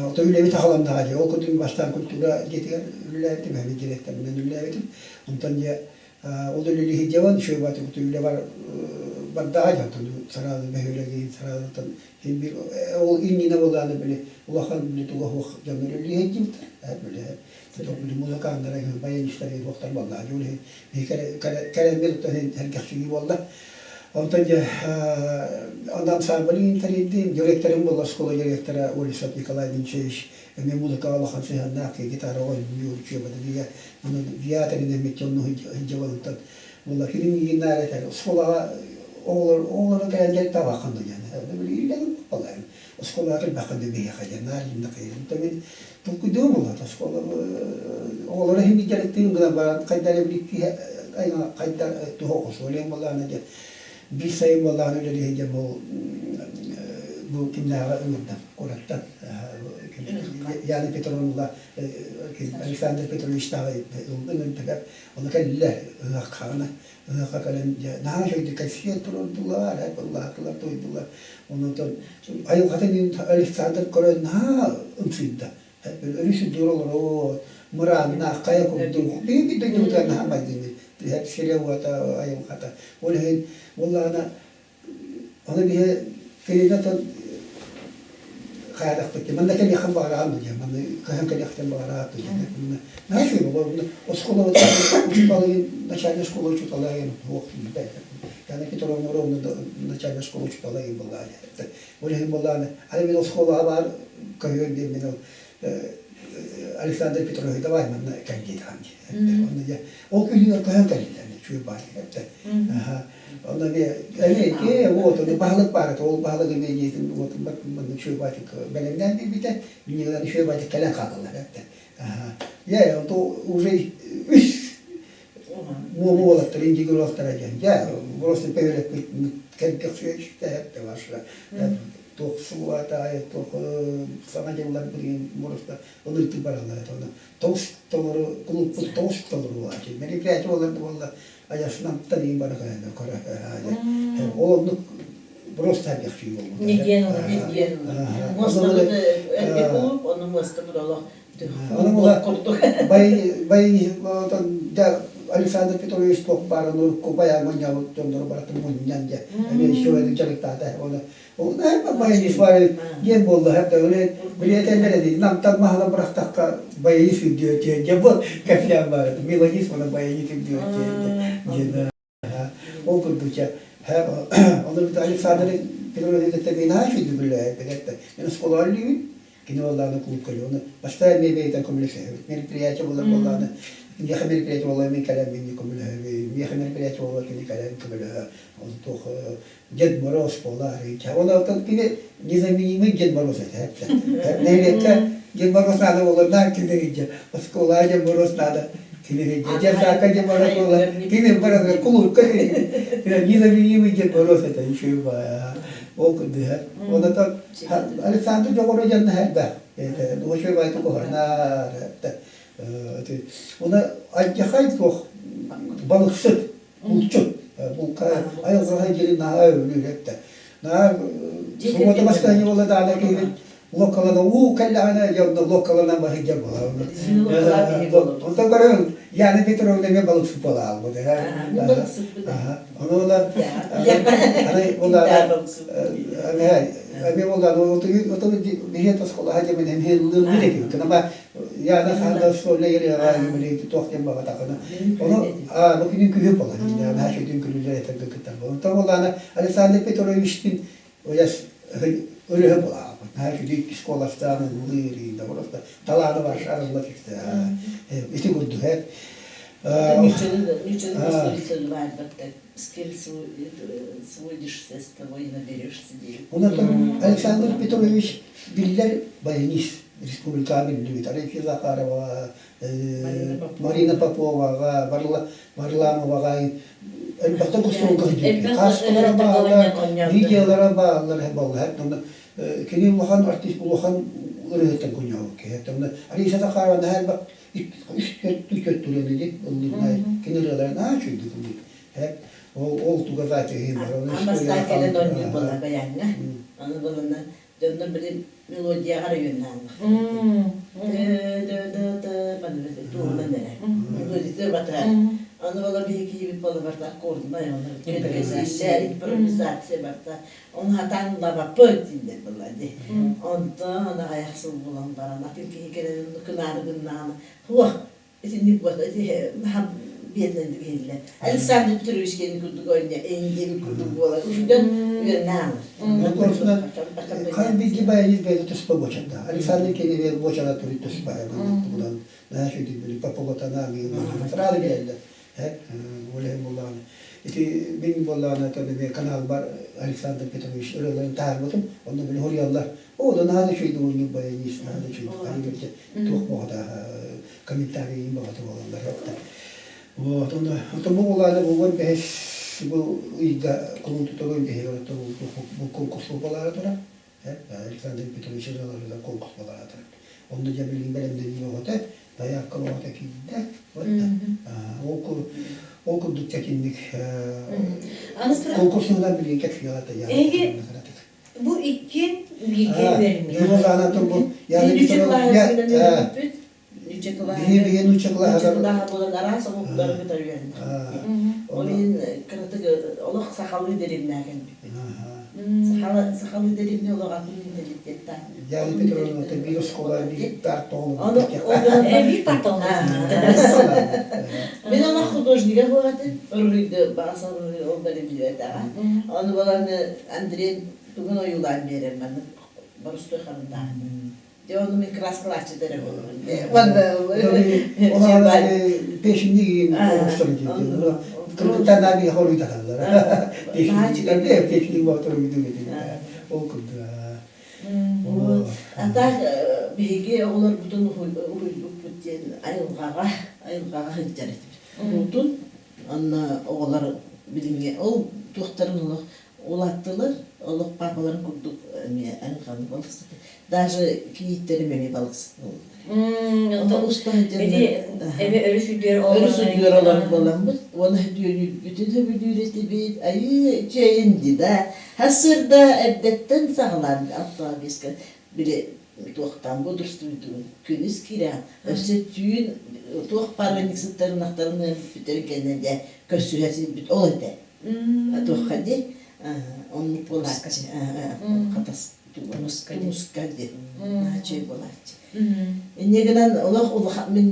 ото үлэбит аҕаланнаҕа дии. Ол курдук бастаан культура дьиэтигэр үлэлээбитим, эбит директорынан үлэлээбитим. Онтон дьэ ол үлэлии сылдьабын, үчүгэй баҕайытык үлэ бар бардаҕа дьэ онтон сразу бөһүөлэгин сразу син биир ол иннинэ буоллаҕына били улахан били туга суох дьоннор үлэлии сылдьыбыттар. Били били музыканнара баянистар суохтар буоллаҕа дии. Ол иһин кэлэммит оттон сэргэхсийии буолла. Онтон дьэ онно ансамбль тэрийдим. Директорым буолла оскуола директора Олесов Николай Дмитриевич. Эмиэ музыкаҕа улахан сыһыаннаах киһи гитараҕа оонньуур, учебатыгар онон театрын эмиэ онно сылдьабын. Буолла кини миигин наар этэр оскуолаҕа оҕолор оҕолору кэлэн дьарыктаабаккын да диэн. Билигин буолла оскуолаҕа кэлбэххин да биһиэхэ диэн наар иннэ кыйырым. Мин толкуйдуом буолла оскуола оҕолору иһин дьарыктыым гынан баран хайдах эрэ киһи хайдах туһа оҕосуолуйан буоллаҕына диэн биир сайын буоллаҕына үлэлиһи диэн бу бу кимнээҕи ыҥырдым куораттан Яна Петровна Александр Петровичтааҕы ыҥырдыгар ону кэллэ ыһыаххаҕына ыһыахха кэлэн дьэ наһаа үчүгэйдик кэпсиэн туруордулар ыллаатылар туойдулар онтон айылҕатын Александр көрөн наһаа ымсыйда өрүс үрдүгэр олорор мырааннаах хайа курдук биһиги дойдубутугар наһаа майгынныыр сирэ уота айылҕата ол иһин буоллаҕына Ону биһи кинини оттон хаайдахпыт дии. Манна кэлиэххин баҕараҕын диэн, манна көһөн кэлиэхтэн баҕараҕын диэн. Наһаа үчүгэй буолуо. Оскуолабыт учууталыгын, начальнай школа учуутала суох билбэт. Яна Петровна ровно начальнай школа учуутала буоллаа диэн. Ол иһин буоллаҕына, аны мин оскуолаҕа баар көһүөн диэн мин ол Александр Петрович давай манна кэл диэтэҕин дии. Онно дьэ ол күнүгэр көһөн кэллилэр үчүгэй баай Онно эмиэ эмиэ вот ону баһылык баар этэ ол баһылык эмиэ дьиэтин уотун манна үчүгэй баайтык бэлэмнээн биэрбитэ минньигэдэн үчүгэй баайтык кэлэн хаалаллар этэ. Дьэ онто уже үс муому уолаттар индигир уолаттара диэн дьэ просто бөһүөлэкпит кэргэхсүйэ түстэ ваша туох сыллаата туох саҥа дьыллар билигин просто ылыытык бараллар этэ ону тоҕус толору кулууппут тоҕус толору буолааччы мероприятие буолар да буолла айасынамтан иин бары кэлэллэр көрө ол оннук просто сэргэхсийии буолбута Ньиргиэн олорор. Ньиргиэн Муостабыт эргэ кулууп, ону муостабыт олох Ону була бай бай дьэ Александр Петрович туох баарын урукку байаан мунньабыт дьоннору барытын мунньан дьэ эмиэ еще дьарыктаата оны Баянист диэн буолла билиэтэллэр эди намтан маһынан бырахтахха баянист үрдүө диэн дьэ бу кэпсээн баар мелодист уонна баянист үрдүө диэн ол курдук дьэ ону Александр Петрович кытта мин наһаа үчүгэй билээбит мен оскуолаҕа үллүүбүн кини буоллаҕына кулуупка ону бастаан эмиэ бэйэтэн көмөлөсөһөбүт мероприятие буолар буоллаҕына миэхэ мероприятие буолла мин кэлэн мин көмөлөһөбүн миэхэ мероприятие буолла кини кэлэн көмөлөһө ол туох Дед Мороз буолар. Онон кини незаменимый Дед Мороз этэ. Нэһилиэккэ Дед Мороз надо буолар, кини дьэ оскуолаҕа Дед Мороз надо, кини дьэ дьарсаакка Дед Мороз буолар, кини барыта кулуупка незаменимый Дед Мороз этэ еще ол курдук. Онон Александр Дьоҕура дьонно элбэх. Очень байтык уһанар. Оны алдьархай туох балыксыт булчут булка айылҕаҕа дьири наһаа өлүүр этэ наһаа суббота бастаанньа буола даана киһибит локкалана уу кэллэҕинэ дьэ онно локкаланан баһыйдьар буолар онтон көрөҥ Яна Петровна эмиэ балыксыт буола хаалбыт ону ону эмиэ буолла биһиэ тосколаһа дьэмин эмиэ ыллыыр этибит Яна хаанда школьна ерыаҕа билигин туох диэн баҕатахына ону бу күнүн күһү буолар наһаа үчүгэй күнүлэр этэргэ кыттар буолар онтон буоллаҕына Александр Петровичтин уйас ырыһы буолаабыт наһаа үчүгэй школастаан ыллыыр да просто талааны бар арылла түстэ ити курдук С кем сводишься, с того и наберешься диэн. Онон Александр Петрович биллэр баянист республикаҕа биллибит Алексей Захарова, Марина Поповаҕа, Варламоваҕа элбэхтэ гостуолга сылдьыбыт. Хаасталара бааллар, видеолара бааллар буолла. Кини улахан артист, улахан ырыаһыттан куньообут киһи. Алиса Захарова наһаа элбэх үс түөрт ырыаны дии ыллыырнай кини ырыалара наһаа үчүгэйдик ыллыыр ол ол туга запиһын бар Бастаан кэлэн оонньуур буолла баяҥҥа. Аны булана Дьоннор били мелодияҕа эрэ үөннээннэх. Туһунан эрэ. Мелодията батыһар. Аны ола биһи киһибит буола барта аккордунай оны Импровизация. импровизация барта. Оны хатаан лабаппыт дииллэр буолла дии. Онтон аҕыйах сыл буолан баран атын киһи кэлэн кынаары гыннаҕына хуох итинник наһаа биэрнэн иһиллэр. Александр Петрович кини курдук ойня эйиҥ курдук буолар. Ушудан үөрэнэ Хас биирдии баянист бэйэтэ туспа буочардаах. Александр Кеневер буочара төрүт туспа булан наһаа үчүгэй били Пополотана сразу билэллэр. Ол иһин буоллаҕына ити мин буоллаҕына эмиэ каналбар Александр Петрович ырыаларын таһаарбытым. Онно били хоруйаллар. О, да наһаа да үчүгэй оонньуур баянист, наһаа да үчүгэй хайы туох боҕото комментарийын боҕото буолаллар. Вот, онно бу буолааны бу 15 бу ыйга кулун тутар 15-гэр бу конкурс буолаары турар. Александр Петрович ырыаларыгар конкурс буолаары турар. Онно дьэ билигин бэлэмнэнии оҕото, заявка оҕото киирдэ. Вот ол ол курдук тэтинник конкурсунан билигин кэпсиэҕэ Эһиги бу иккиэн бииргэ үөрэммит. Биһи нуучча кылааһыгар кылааһа буолан араас омуктары кытары үөрэннэ. Ол иһин кыратык олох сахалыы деревнэ кэлбиппит. Сахалыы деревне олох атын менталитеттаах. Яна Петровна биир оскуола биир Биир партоҕун Мин олох художнига буолатын, уруһуйду баҕа саныы ол бэриллибэтэҕэ. Ону буолан Андрей тугун ойуулаан биэрэр маннык боростуой харандааһын. Дьэ ону мин краскалааччыта эрэ буолабын. Ол песенник кыргыттар биһиэхэ уруйдаталлар. Песенник песенник ол курдук. А так биһиги оҕолорбутун уһуйбуппут диэн айылҕаҕа айылҕаҕа сылдьар этибит. Куруутун онно оҕолор билиҥҥи ол туохтарын олох улааттылар, олох паапаларын курдук эмиэ айылҕаны балыксыт. Даже кийииттэрим эмиэ балыксыт буоллулар. Онтон уста сылдьаннар эми өрүс үрдүгэр өрүс үрдүгэр олорор буоламмыт уонна үтүөлүүрбүтүн сөбүлүүр этибит айыы үчүгэйин дии да сарсыарда эрдэттэн саҕалаан 6-5 били туохтаан бодрствуйдуун күнүс киирэн өссө түүн туох баар ыанньыксыттарын ынахтарын ыан бүппүттэрин кэннэ дьэ көрсүһэ сирбит ол этэ туохха дии оннук буолааччы хатас тумуска диэн наһаа үчүгэй буолааччы. Инньэ гынан олох улахан мин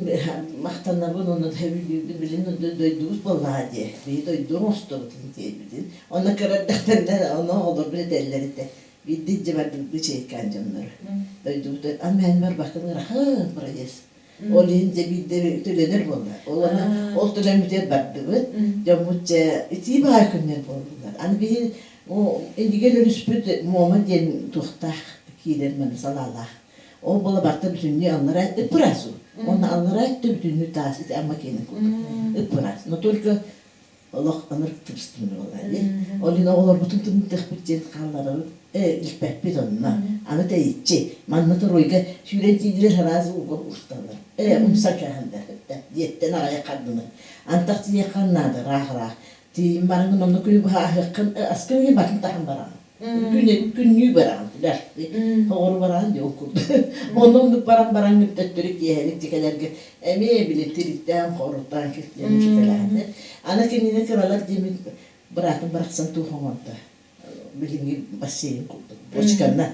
махтанабын уонна сөбүлүүбүн билин дойдубут буоллаҕа дии. Биһи дойду оҥостобутун тиэйбитин. Онно кыра эрдэхтэринэ ону оҕолорбут этэллэр этэ. Биирдэ илдьэ бардыбыт чэйкээн дьоннору. Дойдубут аммээн барбаккын ырахан проезд. Ол иһин дьэ биирдэ төлөнөр буолла. Ол аны ол төлөммүтүгэр бардыбыт. Дьоммут дьэ итии баҕайы күннэр буоллулар. Аны биһи Индигир өрүспүт Муома диэн туохтаах киирэр маны салаалаах. Ол буола барыта бүтүннүү аллараа ып-ыраас уу. Уонна аллараа өттө бүтүннүү таас ити Амма киэнин курдук. Ып-ыраас. Но только олох ынырык тыбыстын буолла дии. Ол иһин оҕолорбутун тымнытыахпыт диэн хаалларабыт. Илпэппит онно. Аны тэйиччи. Манна торуойга сүүрэн тиийдилэр араас ууга усталлар. Умса кээһэллэр. Дьиэттэн аҕыйах хардыны. Антах тиийиэххэ наада ыраах-ыраах. Тиийин бараҥын онно күнү быһа аһыаххын, аскын иһин батын таһан бараҕын. Күннүү бараҕын, билэрти. Оҕору бараҕын дии ол курдук. Онно оннук баран бараҥҥын төттөрү киэһэлик дьикэлэргэ эмиэ били тириттээн, хоруттаан киртийэн дьикэлэһэллэр. Аны кинини кыралар диэммит быраатым барахсан туох оҥордо? Билиҥҥи бассейн курдук бочканан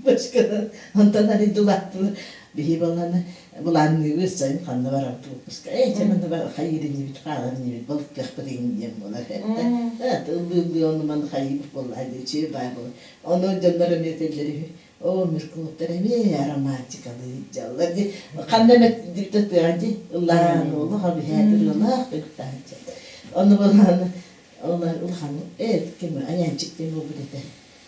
бочканан онтон арыйдылааттылар биһи баланы былаанныыбыт сайын ханна барабыт выпуска ээ чэ манна бар хайыыр инибит хаалар инибит балыктыахпыт иҥин диэн буолар этэ ыллыы-ыллыы ону маны хайыыбыт буоллаа диэ үчүгэй баай буолар ону дьоннор эмиэ этэллэр үһү оо Меркуловтар эмиэ романтикалыы дьаллар ди ханна эмэ дибитэ тыаҕа ди ыллаан олох абиһээт ырыалаах төгүттаһычча ону былааны Ол улахан ким Аянчик диэн буолбут этэ.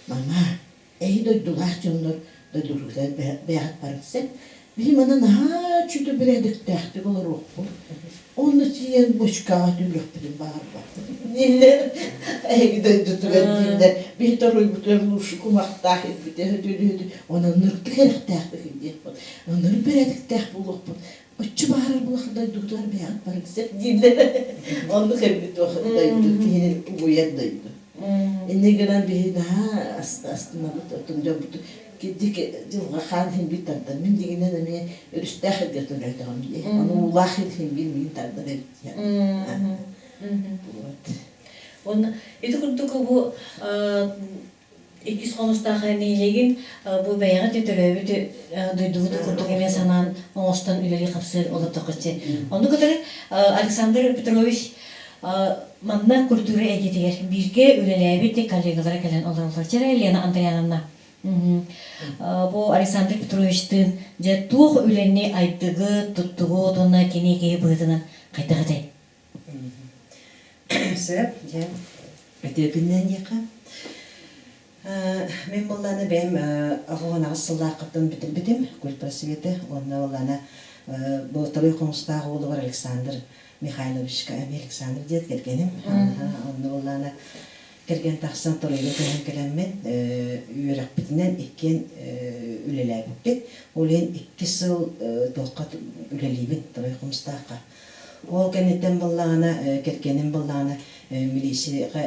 Мама, эһи дойдулаах дьоннор дойдулуутар бэйэҕит барыт сөп. Биһи маны наһаа чүтү бэрээдэктээхтик олоруохпут. Онно тиийэн бочкаҕа түлүөхпүтүн баҕарбаппыт. Дииллэр. Эһиги дойдутугар дииллэр. Биһи торуйбутугар лучше кумахтаах ирбитэ өтүлүөтү. Онон ныртык эрэхтээхтик диэхпит. Оннору бэрээдэктээх буолуохпут. Оччо баҕарар булах дойдугутугар бэйэҕит барыҥ сөп дииллэр. Оннук эбит дойду киһини угуйар дойду. Инньэ гынан биһи наһаа астынабыт, оттон дьоммут кирдик дьылҕа хаан иһин биир тардар. Мин дьиҥинэн эмиэ өрүстээх эргэ төлөөтөҕүм дии. Ону уулаах иһин биир миин тардар эбит диэн. Вот. Уонна ити курдук бу иккис хонустаах нэһилиэгин бу бэйэҕит төрөөбүт дойдугут курдук эмиэ санаан оҥостон үлэлии-хамсыы олордоххуччу. Ону кытары Александр Петрович манна культура эйгэтигэр бииргэ үлэлээбит коллегалара кэлэн олороллор. Чэрэ Лена Андриановна. Бу Александр Петровичтыын дьэ туох үлэни айдыгыт, туттугут уонна кини киһи быһыытынан хайдах этэй? Сөп, дьэ, үтүө күннээн диэххэ. Мин буоллаана бэйэм 98 сыллааххыттан бүтэрбитим культпросветы уонна буоллаана бу Второй Хомустаах уолугар Александр Михайловичка эмиэ Александр диэт кэргэним. Онно буоллаана кэргэн тахсан Торуйга көһөн кэлэммин үөрэхпитинэн иккиэн үлэлээбиппит. Ол иһин икки сыл туохха үлэлиибин Торуй Хомустаахха. Ол кэнниттэн буоллаҕына, кэргэним буоллаҕына милииссийэҕэ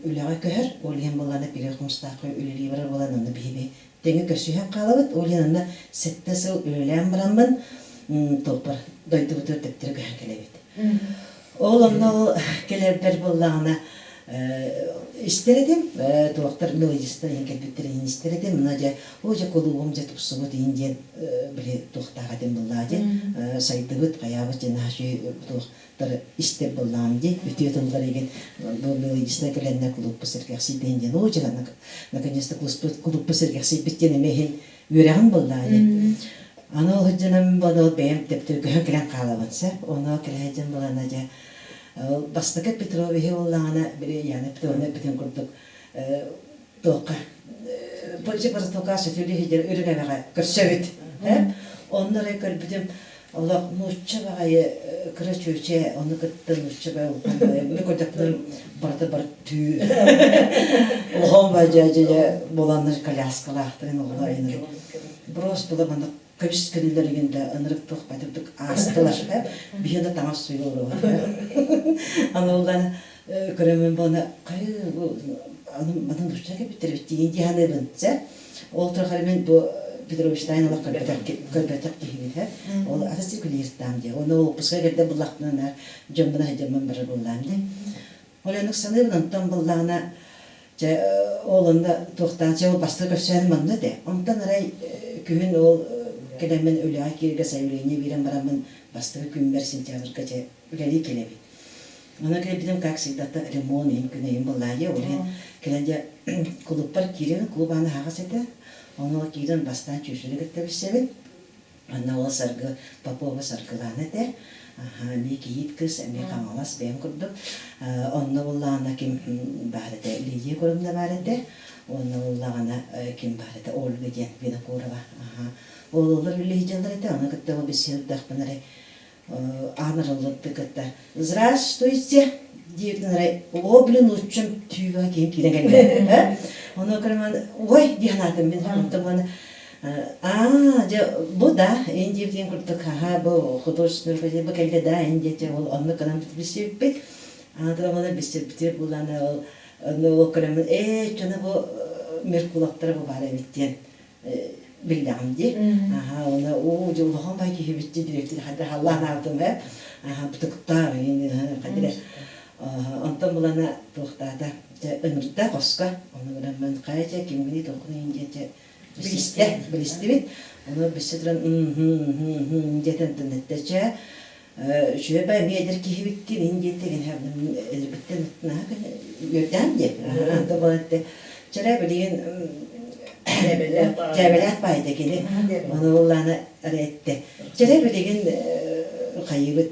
үлэҕэ көһөр. Ол иһин буоллаҕына Пирей Хомустаахха үлэлии барар буолан онно биһиги тэҥҥэ көрсүһэн хаалабыт. Ол иһин онно 7 сыл үлэлээн бараммын туохпар дойдубутугар төптөрү көһөн кэлэбит. Ол онно ол кэлэрбэр буоллаҕына истэр этим, туохтар мелодистар иһин кэлбиттэр иһин истэр этим. Мына дьэ, оо дьэ кулуубум дьэ тупсубут иһин диэн били туохтаах этим буллаа диэн сайдыбыт, хайаабыт дьэ наһаа үчүгэй туохтары истэр буллаам дии. Үтүө тыллар игин бу мелодистар кэлэннэр кулууппу сэргэхсийдин диэн, оо дьэ наконец-то кулууппу сэргэхсийбит диэн эмиэ иһин үөрэҕин буллаа диэн. Аны ол сылдьанам буолан бэйэм төптөрү көһөн кэлэн хаалабын сөп. Ону кэлэ сылдьан булана дьэ Бастакы Петровиһы буоллаҕына, били Яна Петровна эппитин курдук, туохха Протокаа сөтүөлүү сылдьар үрүҥ эбэҕэ көрсөбүт. Онно эрэ көрбүтүм, олох нуучча баҕайы кыра чүөчэ, ону кытта нуучча баҕайы улахан баҕайы, мин көрдөхпүнэ барыта бар түү. Улахан баҕайы дьэ буоланнар коляскалаахтарын оҕолор айаннары. Просто маннык көмүс көнүллэригин да ынырык туох байтырдык аастылар биһи да таҥас суйа олоробут аны уллан көрөмүн буона хайы аны нучча кэпиттэр бит дии саныыбын сэ ол турахары мен бу Петровичтайн олох көрбөтөх көрбөтөх киһибин хэ ол ата циркулииртаам дии оны ол оппуска кэрдэ буллахпына дьоммуна сылдьаммын барар буллаам дии ол оннук саныыбын онтон буллаҕына Чэ, ол онно туохтаан, чэ ол бастакы көрсөөнүм онно этэ. Онтон арай күһүн ол кэлэммин үлэҕэ кииргэ заявление биэрэн бараммын бастакы күммэр сентябрьга дьэ үлэлии кэлэбин. Онон кэлбитим как всегда ремонт иһин күн ыйым былаайа ол иһин кэлэн дьэ кулууппар киирэбин, клуб аана аһаҕас этэ. Ону киирэн бастаан чүүчүнү кытта билсэбин. Анна ол Саргы Попова Саргылаана этэ. Аха, эмиэ кийиит кыыс, эмиэ Хаҥалас бэйэм курдук. Онно буллаҕына ким баар этэ? Лидия Курумна баар этэ. Уонна буллаҕына ким баар этэ? Ольга диэн Винокурова. Аха. Ол олор үлэһит этэ. Ону кытта ол беседуйдахпына эрэ аан арыллыбыты кытта «Здравствуйте!» диэбитин арай «О, блин, нууччам түүбэ киһим киирэн кэллэ» Ону көрөн «Ой!» дии санаатым мин. Онтон маны «Аа, дьэ, бу да, ин диэбитин курдук, аха, бу художественный бу кэллэ да, ин диэти ол оннук гынан билсибиппит. Аатыра оны билсибитир булана ол ону ол көрөммүн ээ, чоно бу Меркуловтара бу баар эбит диэн биллэҕим дии. Аха, уонна уу дьэ улахан бай киһибит дии дириэктир хайдах халлаан аабытым ээ. Аха, бутуктаах хайдах онтон булана туохтаата дьэ ыҥырда хоско. Ону гынан хайа дьэ кимҥиний туоххунуй диэн дьэ билистэ билистибит. Ону билсэ туран диэтэн тыннэтте чэ үчүгэй бай эмиэ эдэр киһибиккин ин диэтэ эдэрбиттэн үөрдээн диэ онтон буолан чэрэ билигин дьээбэлээх баайда кини ону буллаана эрэ эттэ чэрэ билигин хайыыбыт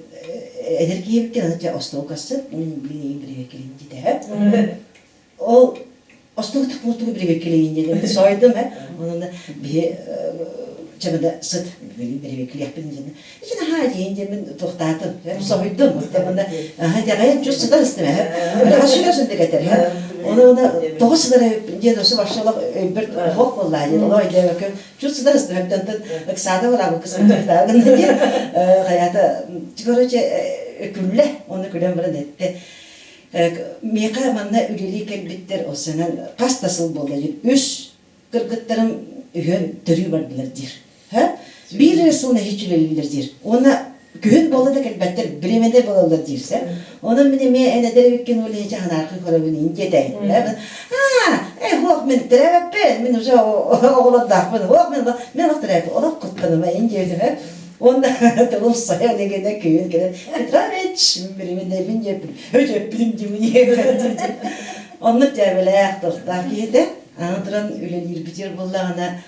эдэр киһибиккин аны чэ остуолга сыт мин билигин бирибэккилин диэтэ Ол остуол тахпытыгар бирибэккилиин диэн сойдум ээ. Онон биһи чабада сыт бирибэккилиэхпин диэн. Ичи наһаа диэн диэммин туохтаатым. Соһуйдум. Онно аха дьаҕайан чус сытар истим ээ. Үлэҕэ сүрэ сүндүк этэр. Оны оны тоҕо сытар диэн осы вообще өйбөр хоох буоллаа диэн олоо өйдөөбөккө чус сытар истим эптэн ыксаата бараабы кысым туохтаабын диэн хайата короче күллэ оны күлэн баран этте. Миэхэ манна үлэлии кэлбиттэр ол сэнэн хас да сыл буолла диир. Үс кыргыттарым үһүөн төрүү бардылар диир. Биир эрэ сыл нэһииччэ үлэлииллэр диир. Уонна күһүн буолла да кэлбэттэр, бириэмэдэ буолаллар диир сэ. Онон мин эмиэ эн эдэр эбиккин ол иһин ханааркы көрөбүн ин диэтэй. Аа, э, хуох мин төрөөбөппүн, мин уже оҕолордоохпун, хуох мин мен олох төрөөбүт, олох куттаныма ин диэбитим. Уонна тылым сайа илигинэ күһүн кэлэн Петрович, бириминэбин диэппин, өтөппүтүм димин Оннук дьээбэлээх, тохтоох киһитэ. Аны туран үлэлиирбитигэр буоллаҕына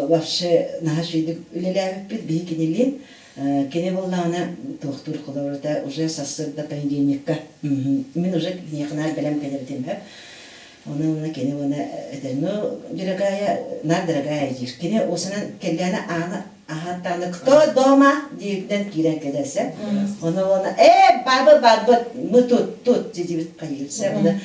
вообще наһаа үчүгэйдик үлэлээбиппит биһи кинилиин. Кини буоллаҕына туохтуур холобурата уже сарсыарда понедельникка мин уже киниэхэ наар бэлэм кэлэрдим сөп. Оны уонна кини уонна этэр ну дорогая наар дорогая диир. Кини осынан кэллээнэ аана аһааттаҕына кто дома диэбитинэн киирэн кэлэрсэ. Оны уонна э барбыт барбыт мы тут тут диэбит хайыырса. Оны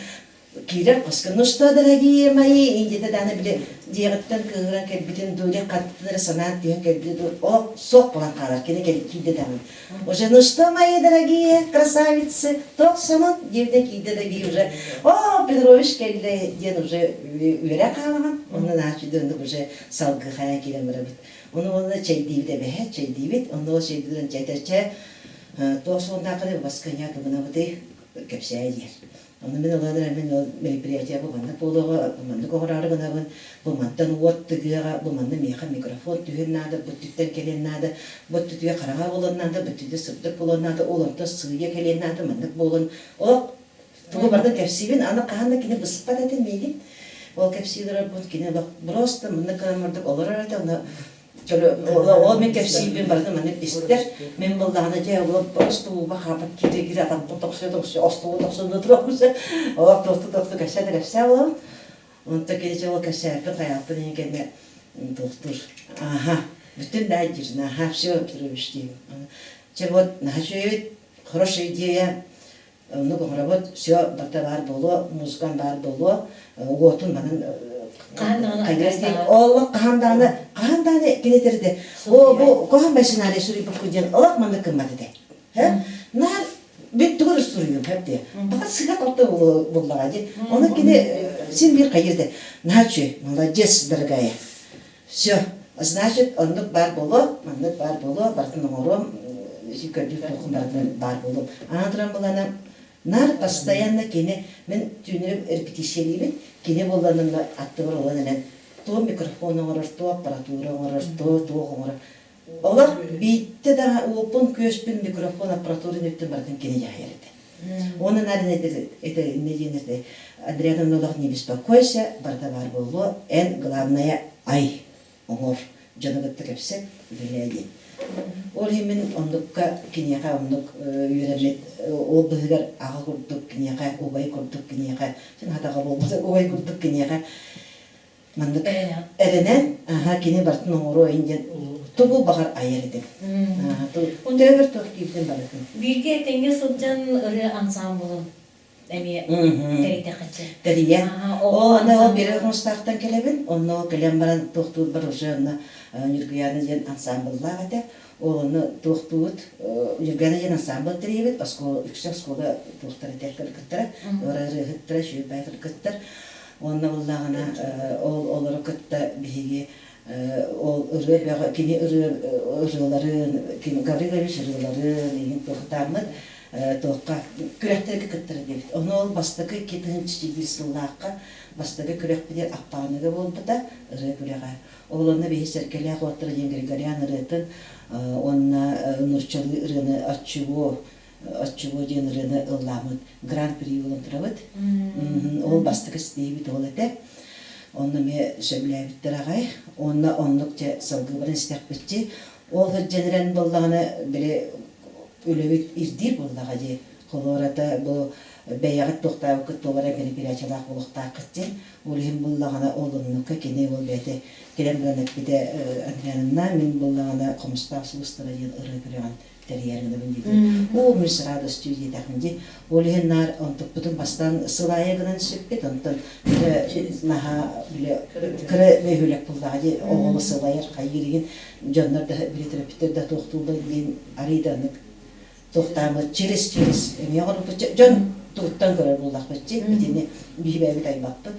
Киирэр хоско, ну что, дорогие мои, индиэтэ даҕаны били дьиэҕиттэн кыыһыран кэлбитин дуу, или хаттан эрэ санаан түһэн кэлбитин дуу, олох суох буолан хаалар, кини киирдэ даҕаны. Уже ну что, мои дорогие красавицы, туох сонун диэбитэ киирдэ да биир уже о, Петрович кэллэ диэн уже үөрэ хаалаҕын, онно нааччыйда оннук уже салгыы хайа киирэн барабыт. Ону уонна чэйдиибит эбэһэ, чэйдиибит, онно ол чэйдиирэн чэйтэрчэ туох суоннааххыный, баскыня тугунабытый кэпсээ диэр. Ону мин ылан эрэ мин ол мероприятие бу маннык буолуоҕа, бу маннык оҥороору гынабын, бу мантан уот тыгыаҕа, бу манна миэхэ микрофон түһүөн наада, бу өттүттэн кэлиэн наада, бу өттүтүгэр хараҥа буолуон наада, бу өттүтэ сырдык буолуон наада, ол онтон сыыйа кэлиэн наада, маннык буолан олох тугу барытын кэпсиибин, аны хаһан да кини быспат этэ миигин. Ол кэпсии олорорбун кини олох просто маннык гынан ордук олорор этэ, ону Ол мин кэпсиирбин барытын маннык истэр. Мин буоллаҕына дьэ ол просто ууба хаапат киирэ-киирэ атахпын тохсуйа-тохсуйа остуолу тохсунна туруохпун олох тохту-тохту кэпсээ да кэпсээ буолабын. Онтон кини дьэ ол кэпсээппин хайааппын иһин кэннэ туохтуур аха бүтүн да диир аха все Петрович диир. Чэ вот наһаа үчүгэйбит хорошая идея Оннук оҥоробут, все барыта баар буолуо, музыкам баар буолуо, уотун манан Хаһан даҕаны аккаастаабат. Олох хаһан даҕаны, хаһан даҕаны кинитэрде о бу куһаҕан сценарий суруйбуккун диэн олох маннык гыммат этэ. Наар бит тугу эрэ суруйуум хэп диye. Баҕар сыыһа халты буллаҕа дии. Ону кини син биир хайыыр да. Наһаа үчүгэй, молодец, дорогая. Все, значит, оннук баар буолуо, маннык баар буолуо, барытын оҥоруом, көрдүүр туохум барытын баар буолуом. Аан туран булана наар постоянно кини, мин түүнүрүм репетициялиибин, кини буолланына аттыбар олон элэн то микрофон оҥорор, то аппаратура оҥорор, то туох оҥорор. Олор биирдэ да уоппун, күөспүн, микрофон, аппаратура нүттэн барытын кини дьаһайар этэ. Уонна наар это не диэн это Андреановна олох не беспокойся, барыта баар буолуо, эн главное ай оҥор, дьону кытта кэпсэт, үлэлээ диэн. Ол иһин мин оннукка киниэхэ оннук үөрэммит ол быһыгар аҕа курдук киниэхэ, убай курдук киниэхэ, хатаҕа буолбут убай курдук киниэхэ Маннык эрэнэн, аха кини барытын оҥоруо иһин диэн тугу баҕар айар этим. Төбөр туох киирдин барытын. Бииргэ этэҥҥэ сылдьан ырыа ансаамбылын эмиэ тэрийдэххэ Тэрийэн. Ол аны ол биир Хомустаахтан кэлэбин. Онно кэлэн баран туохтуурбар уже онно Ньургуйаана диэн ансаамбыллаах этэ. Ол ону туохтуубут Ньургуйаана диэн ансаамбыл тэрийэбит. Оскуола үксэ оскуола туохтар этэ кыргыттара, ырыаһыттара, үчүгэй кыргыттар. Уонна буоллаҕына ол олору кытта биһиги ол ырыа бөҕө кини ырыа ырыаларын Гаврил Ильич ырыаларын иһин туохтааммыт туохха күрэхтэргэ кыттар диэбит. Ону ол бастакы 2004 сыллаахха бастакы күрэхпитигэр Аппааныга буолбута ырыа күрэҕэ. Ол онно биһи Сэргэлээх уоттара диэн Григорян ырыатын уонна нууччалыы ырыаны Отчего Отчего диэн ырыаны ыллааммыт гран-при ылан турабыт. Ол бастакы ситиһиибит ол этэ. Онно эмиэ сөбүлээбиттэр аҕай. Уонна оннук дьэ салгыы баран истэхпитчи. Ол сылдьан эрэн буоллаҕына били үлэбит ирдиир буоллаҕа дии. Холуората бу бэйэҕит туохтаабыккыт туолара мероприятиелаах буолуохтааххыт диэн. Ол иһин буллаҕына ол оннукка кини ол бэйэтэ кэлэн баран эппитэ Андриановна мин буллаҕына Хомустаах сулустара диэн ырыа күрэҕин тэрийэр гынабын диэтим. Оо, мы с радостью диэтэхпин дии. Ол иһин наар онтукпутун бастаан сыл аайы гынан сүппүт, онтон наһаа бile кыра бөһүөлэк буллаҕа дии, оҕолу сылайар хайыыр игин дьоннор да били төрөппүттэр да туохтууллар диэн арыый да аннык туохтааммыт через через эмиэ оҕорбут дьон. Тугуттан көрөр буоллахпыт чи итини биһибэбит айбаппыт.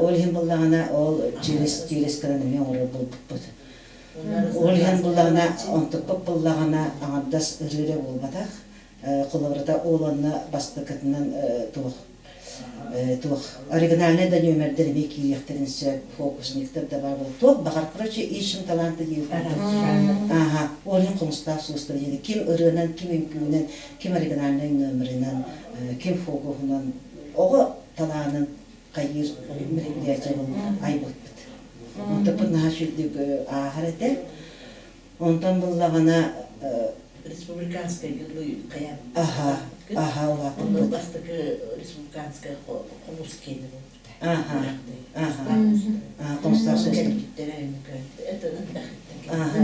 Ол иһин буллаҕына ол через через гынан эмиэ оҥорор буолбуппут. Ол иһин буллаҕына онтукпут буллаҕына аҥардас ырыа эрэ буолбатах. Холобурата ол онно бастакытынан туох туох оригинальнай да нүөмэрдэр эмиэ киириэхтэрин сөп, фокусниктар да баар буолар. Туох баҕар, короче, ищем таланты диир Ааха, ол иһин хомустаах суустар диэни ким ырыанан, ким үҥкүүнэн, ким оригинальнай номерынан, ким фокуһунан оҕо талаанын хайыыр мероприятие айбыппыт. Онтоппут наһаа үчүгдүк ааһар этэ. Онтон буллаҕына Республиканскай хайа аха аха улааппыппыт. Бастакы республиканскай хомус киэнэ буолбута. Аха аха хомустаах суустар. Аха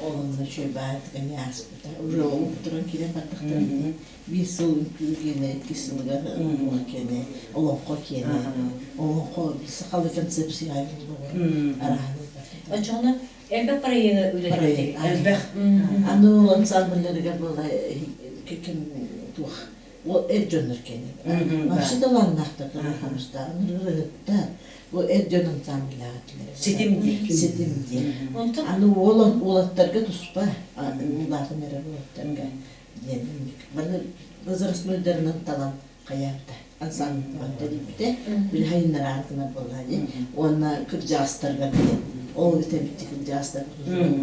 Ол онно үчүгэй баайытык эмиэ ааспыта. Уже уһуктуран киирэн бардахтара биир сыл үҥкүү киэнэ, иккис сылыгар туох киэнэ, олоҥхо киэнэ, олоҥхо сахалыы концепция арааһын Оччоҕуна элбэх проегы үлэлэппит. Элбэх. Аны ол ансамблларыгар буола ким туох ол эр дьоннор кэлин. Вообще талааннаахтар хомустаах, ырыһыттар. Бу эр дьон ансамбллаах этилэр. Ситим диир. Ситим диир. Аны уолаттарга туспа, улаатан эрэр уолаттарга диэн бары возрастнойдарынан талан хайаабыта ансамбль тэрийбитэ били хайыннараары гынар буоллаа дии уонна кырдьаҕастарга диэн ол этэбитти кырдьаҕастар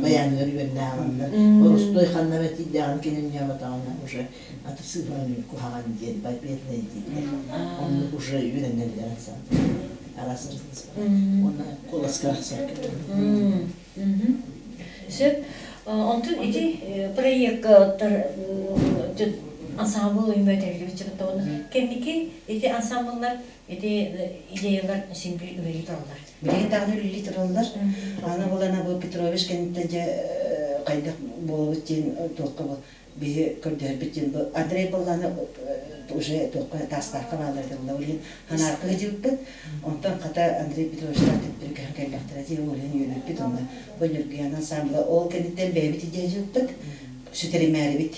байааныгар үөрнээҕиннэр орустуой ханна эмэ тиийдэҕин кининньээботоҕуна уже аты сыыһан куһаҕан диэн победный дииллэр оннук уже үөрэнэллэр ансамбль араас уонна куоласка арахсар Сөп. Онтон ити проекттар ансамбл өймө тэриллибит уонна кэнники ити ансамбллар ити идеялар син биир үлэлии тураллар. Билигин даҕаны үлэлии тураллар. Аны булана бу Петрович кэнниттэн дьэ хайдах буолабыт диэн туохха бу биһи көрдөһөрбүт диэн бу Андрей Балланы уже туохха таастаахха бааллар этэ була ол иһин ханаарка сылдьыбыппыт. Онтон хата Андрей Петровичтаах төттөрү көһөн кэллэхтэрэ дии ол иһин үөрбүппүт уонна бу Ньургуйаана ансамбла ол кэнниттэн бэйэбит идея дьылпыт сүтэримээрибит.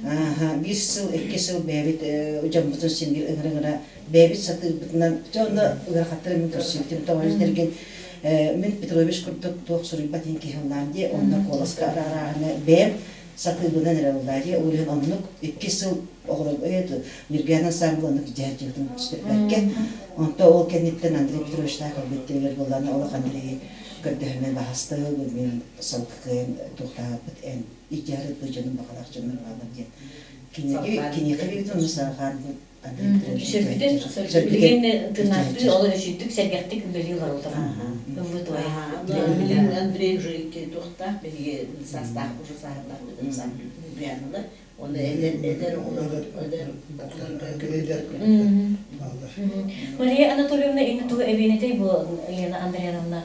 Ааха биир сыл, икки сыл бэйэбит дьоммутун син биир ыҥыра-ыҥыра бэйэбит сатыырбытынан дьэ онно ыарахаттары мин көрсүбүтүм тоҕо дэргин мин Петрович курдук туох суруйбат иһин киһи ыллаан дии онно куоласка арааһына бэйэм сатыыбынан эрэ ыллаа дии ол иһин оннук икки сыл оҕолорго Ньургуйаана ансамбл оннук дьаһалдьыбытын сүтэрбэккэ онто ол кэнниттэн Андрей Петровичтаах өлбүттэригэр буоллаҕына олох Андрейы көрдөһүмэ баһаста мин салгы кыайан туохтаабыт эн идеал бу дьонум баҕалаах дьоннор бааллар диэн киниги киниэхэ бибит ону сааҕаан Сөргүтэн, билигин тыыннаахтыы олох үчүйдүк, сэргэхтик үлэлии олороллор. Ыллы туой. Билигин Андрей уже туохтаах биһиги саастаах уже сааһырдаах Ньургуйааналар уонна эдэр эдэр оҕолор эдэр Мария Анатольевна инни тугу эбиэнэтэй бу Лена Андреевна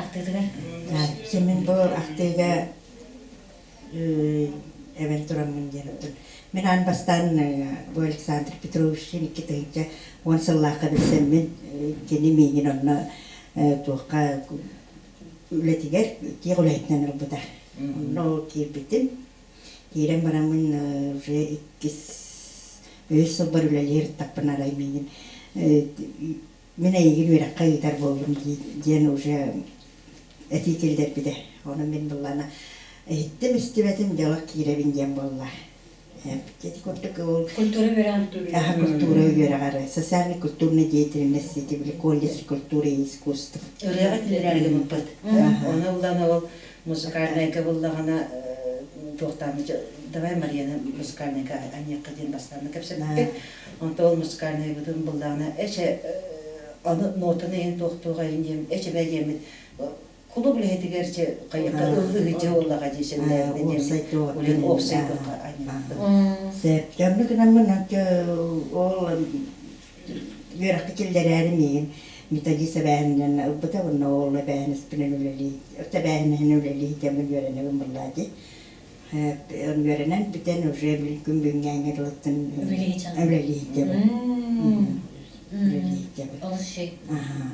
ахтыытыгар? Мин бу ахтыыга эбэн тураммын диэн оттон мин аан бастаан бу Александр Петровичтыын 2010 сыллаахха билсэммин кини миигин онно туохха үлэтигэр тиэх үлэһитинэн ылбыта. Онно ол киирбитим. Киирэн бараммын уже иккис үһүс сылбар үлэлиир таппын арай миигин мин эйигин үөрэххэ ыытар буоллум диэн уже этии киллэрбитэ. Ону мин буллана иһиттим истибэтим дьолох киирэбин диэн буолла. Ити курдук ол культура үөрэҕэр аха культура үөрэҕэр социальный культурной деятельности били колледж культуры и искусств. Ырыаҕа киллэрээри гыммыппыт. Ону булан ол музыкальнайга буллаҕына туохтаан давай Марияны музыкальнайга аньыахха диэн бастаанна кэпсэппиппит. Онто ол музыкальнайбытын буллаҕына эчэ аны нотаны иһин туохтуоҕа иһин диэн эчэбэ диэммит кулууп үлэһитигэр чэ хайыахха ыллыһы оллаҕа дии сэннээбинэ диэммит улин уопсай туохха аньыахпыт. Септембр гынаммын ол үөрэххэ киллэрээри миигин методист эбээһининэн ылбыта уонна ол эбээһинэспинэн үлэлии эбээһинэһинэн үлэлии сылдьаммын үөрэнэбин буоллаа дии үөрэнэн бүтэн уже күн бүгүҥҥээҥҥэ дылыттан үлэлии сылдьабын үлэлии сылдьабын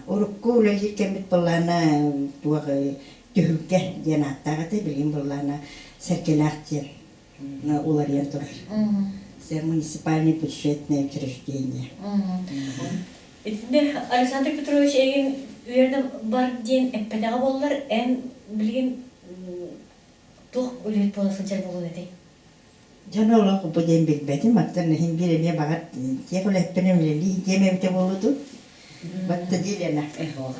урукку үлэлиир кэммит былаана туох түһүлгэ диэн ааттаах этэ билигин былаана сэргэлээх диэн уларыйан турар. Муниципальное бюджетное учреждение. Итиннэ Александр Петрович эйигин үөрэнэ бар диэн эппэтэҕэ буоллар, эн билигин туох үлэһит буола сылдьар буолуон этэй? Дьон олох бу диэн билбэтим, оттон иһин биир эмиэ баҕар тиэх үлэһиппинэн үлэлии диэм эбитэ буолуо Батта диилена.